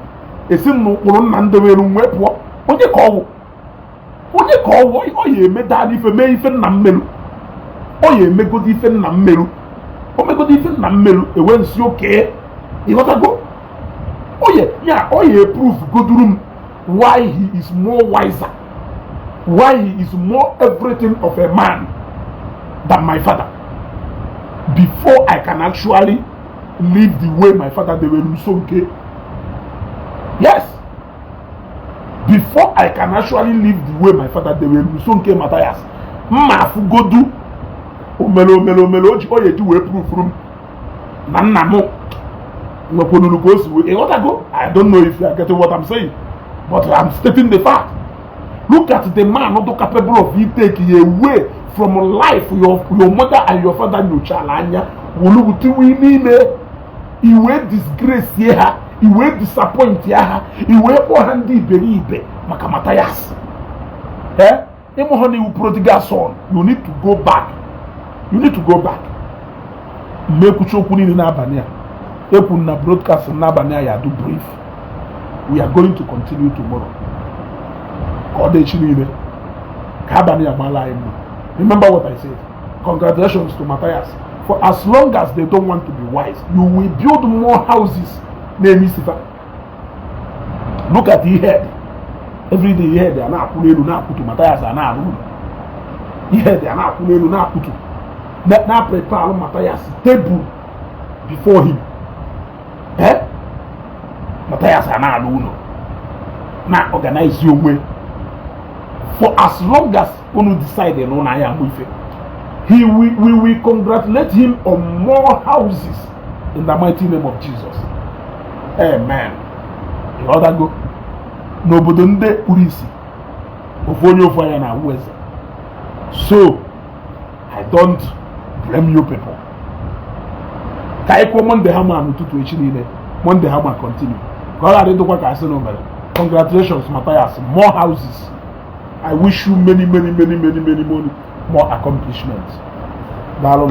esi m n'ụkpụrụ nna m debere m wee pụọ, onye ka ọ wụ? Onye ka ọ wụ? Ọ ya emeda n'ife mee ife nna m merụ, ọ ya emegodo ife nna m merụ, o megodo ife nna m merụ, ewe nsi oke. Ịghọtago? Oye ya, ọ ya prove goduru m why he is more wiser, why he is more everything of a man than my father, before I can actually live the way my father debere m. So nke yes, before I can actually live the way my father debere m. So nke Matthias mma afụgodu omere omere omere o ji ọ ya eji wee prufuru m na nna m nwekwanuru ka o si wee. Ịghọtago? I don't know if you are getting what I'm saying, but I'm stating the fact. Look at the man not capable of take you away from life your mother and your father nyochara anya wuluwutiwe n'ime iwee disgrace ha, iwee disappoint ya ha, iwee kpọọ ha ndị iberibe maka Matthias. Eh, ịmụ ha n'iwu prodigal son. You need to go back, you need to go back. Mmekwuchi okwu niile n'abalị a ekwu na broadcast n'abalị a ya do brief. We are going to continue tomorrow. Ka ọ dị echi niile, ka abalị a gbala anyị mma. Remember what I said: congratulations to Matthias. For as long as they don't want to be wise, you will build more houses na-eme isifa. Look at the head. Every day ihe dị a na-akwụ n'elu na-akwụtu. Matthias a na-arụ ụlọ, ihe dị a na-akwụ n'elu na-akwụtu, na prepare Matthias table before him. Eh, Matthias a na-arụ ụlọ, na organize onwe. For as long as unu decide na ụnụ anya amụ ife, he will, we will congratulate him on more houses in the mighty name of Jesus. Amen. Ịghọtago? N'obodo ndị kpuru isi, ofu onye ofu anya na-awụ eze. So I don't blame you people. Ka anyị kwuo Monday hama n'ụtụtụ echi niile. Monday hama continue, ka ọ ghara ịdịkwa ka asị na o mere. Congratulations, Matthias. More houses. I wish you many, many, many, many, many, many more accomplishments. Daalụ.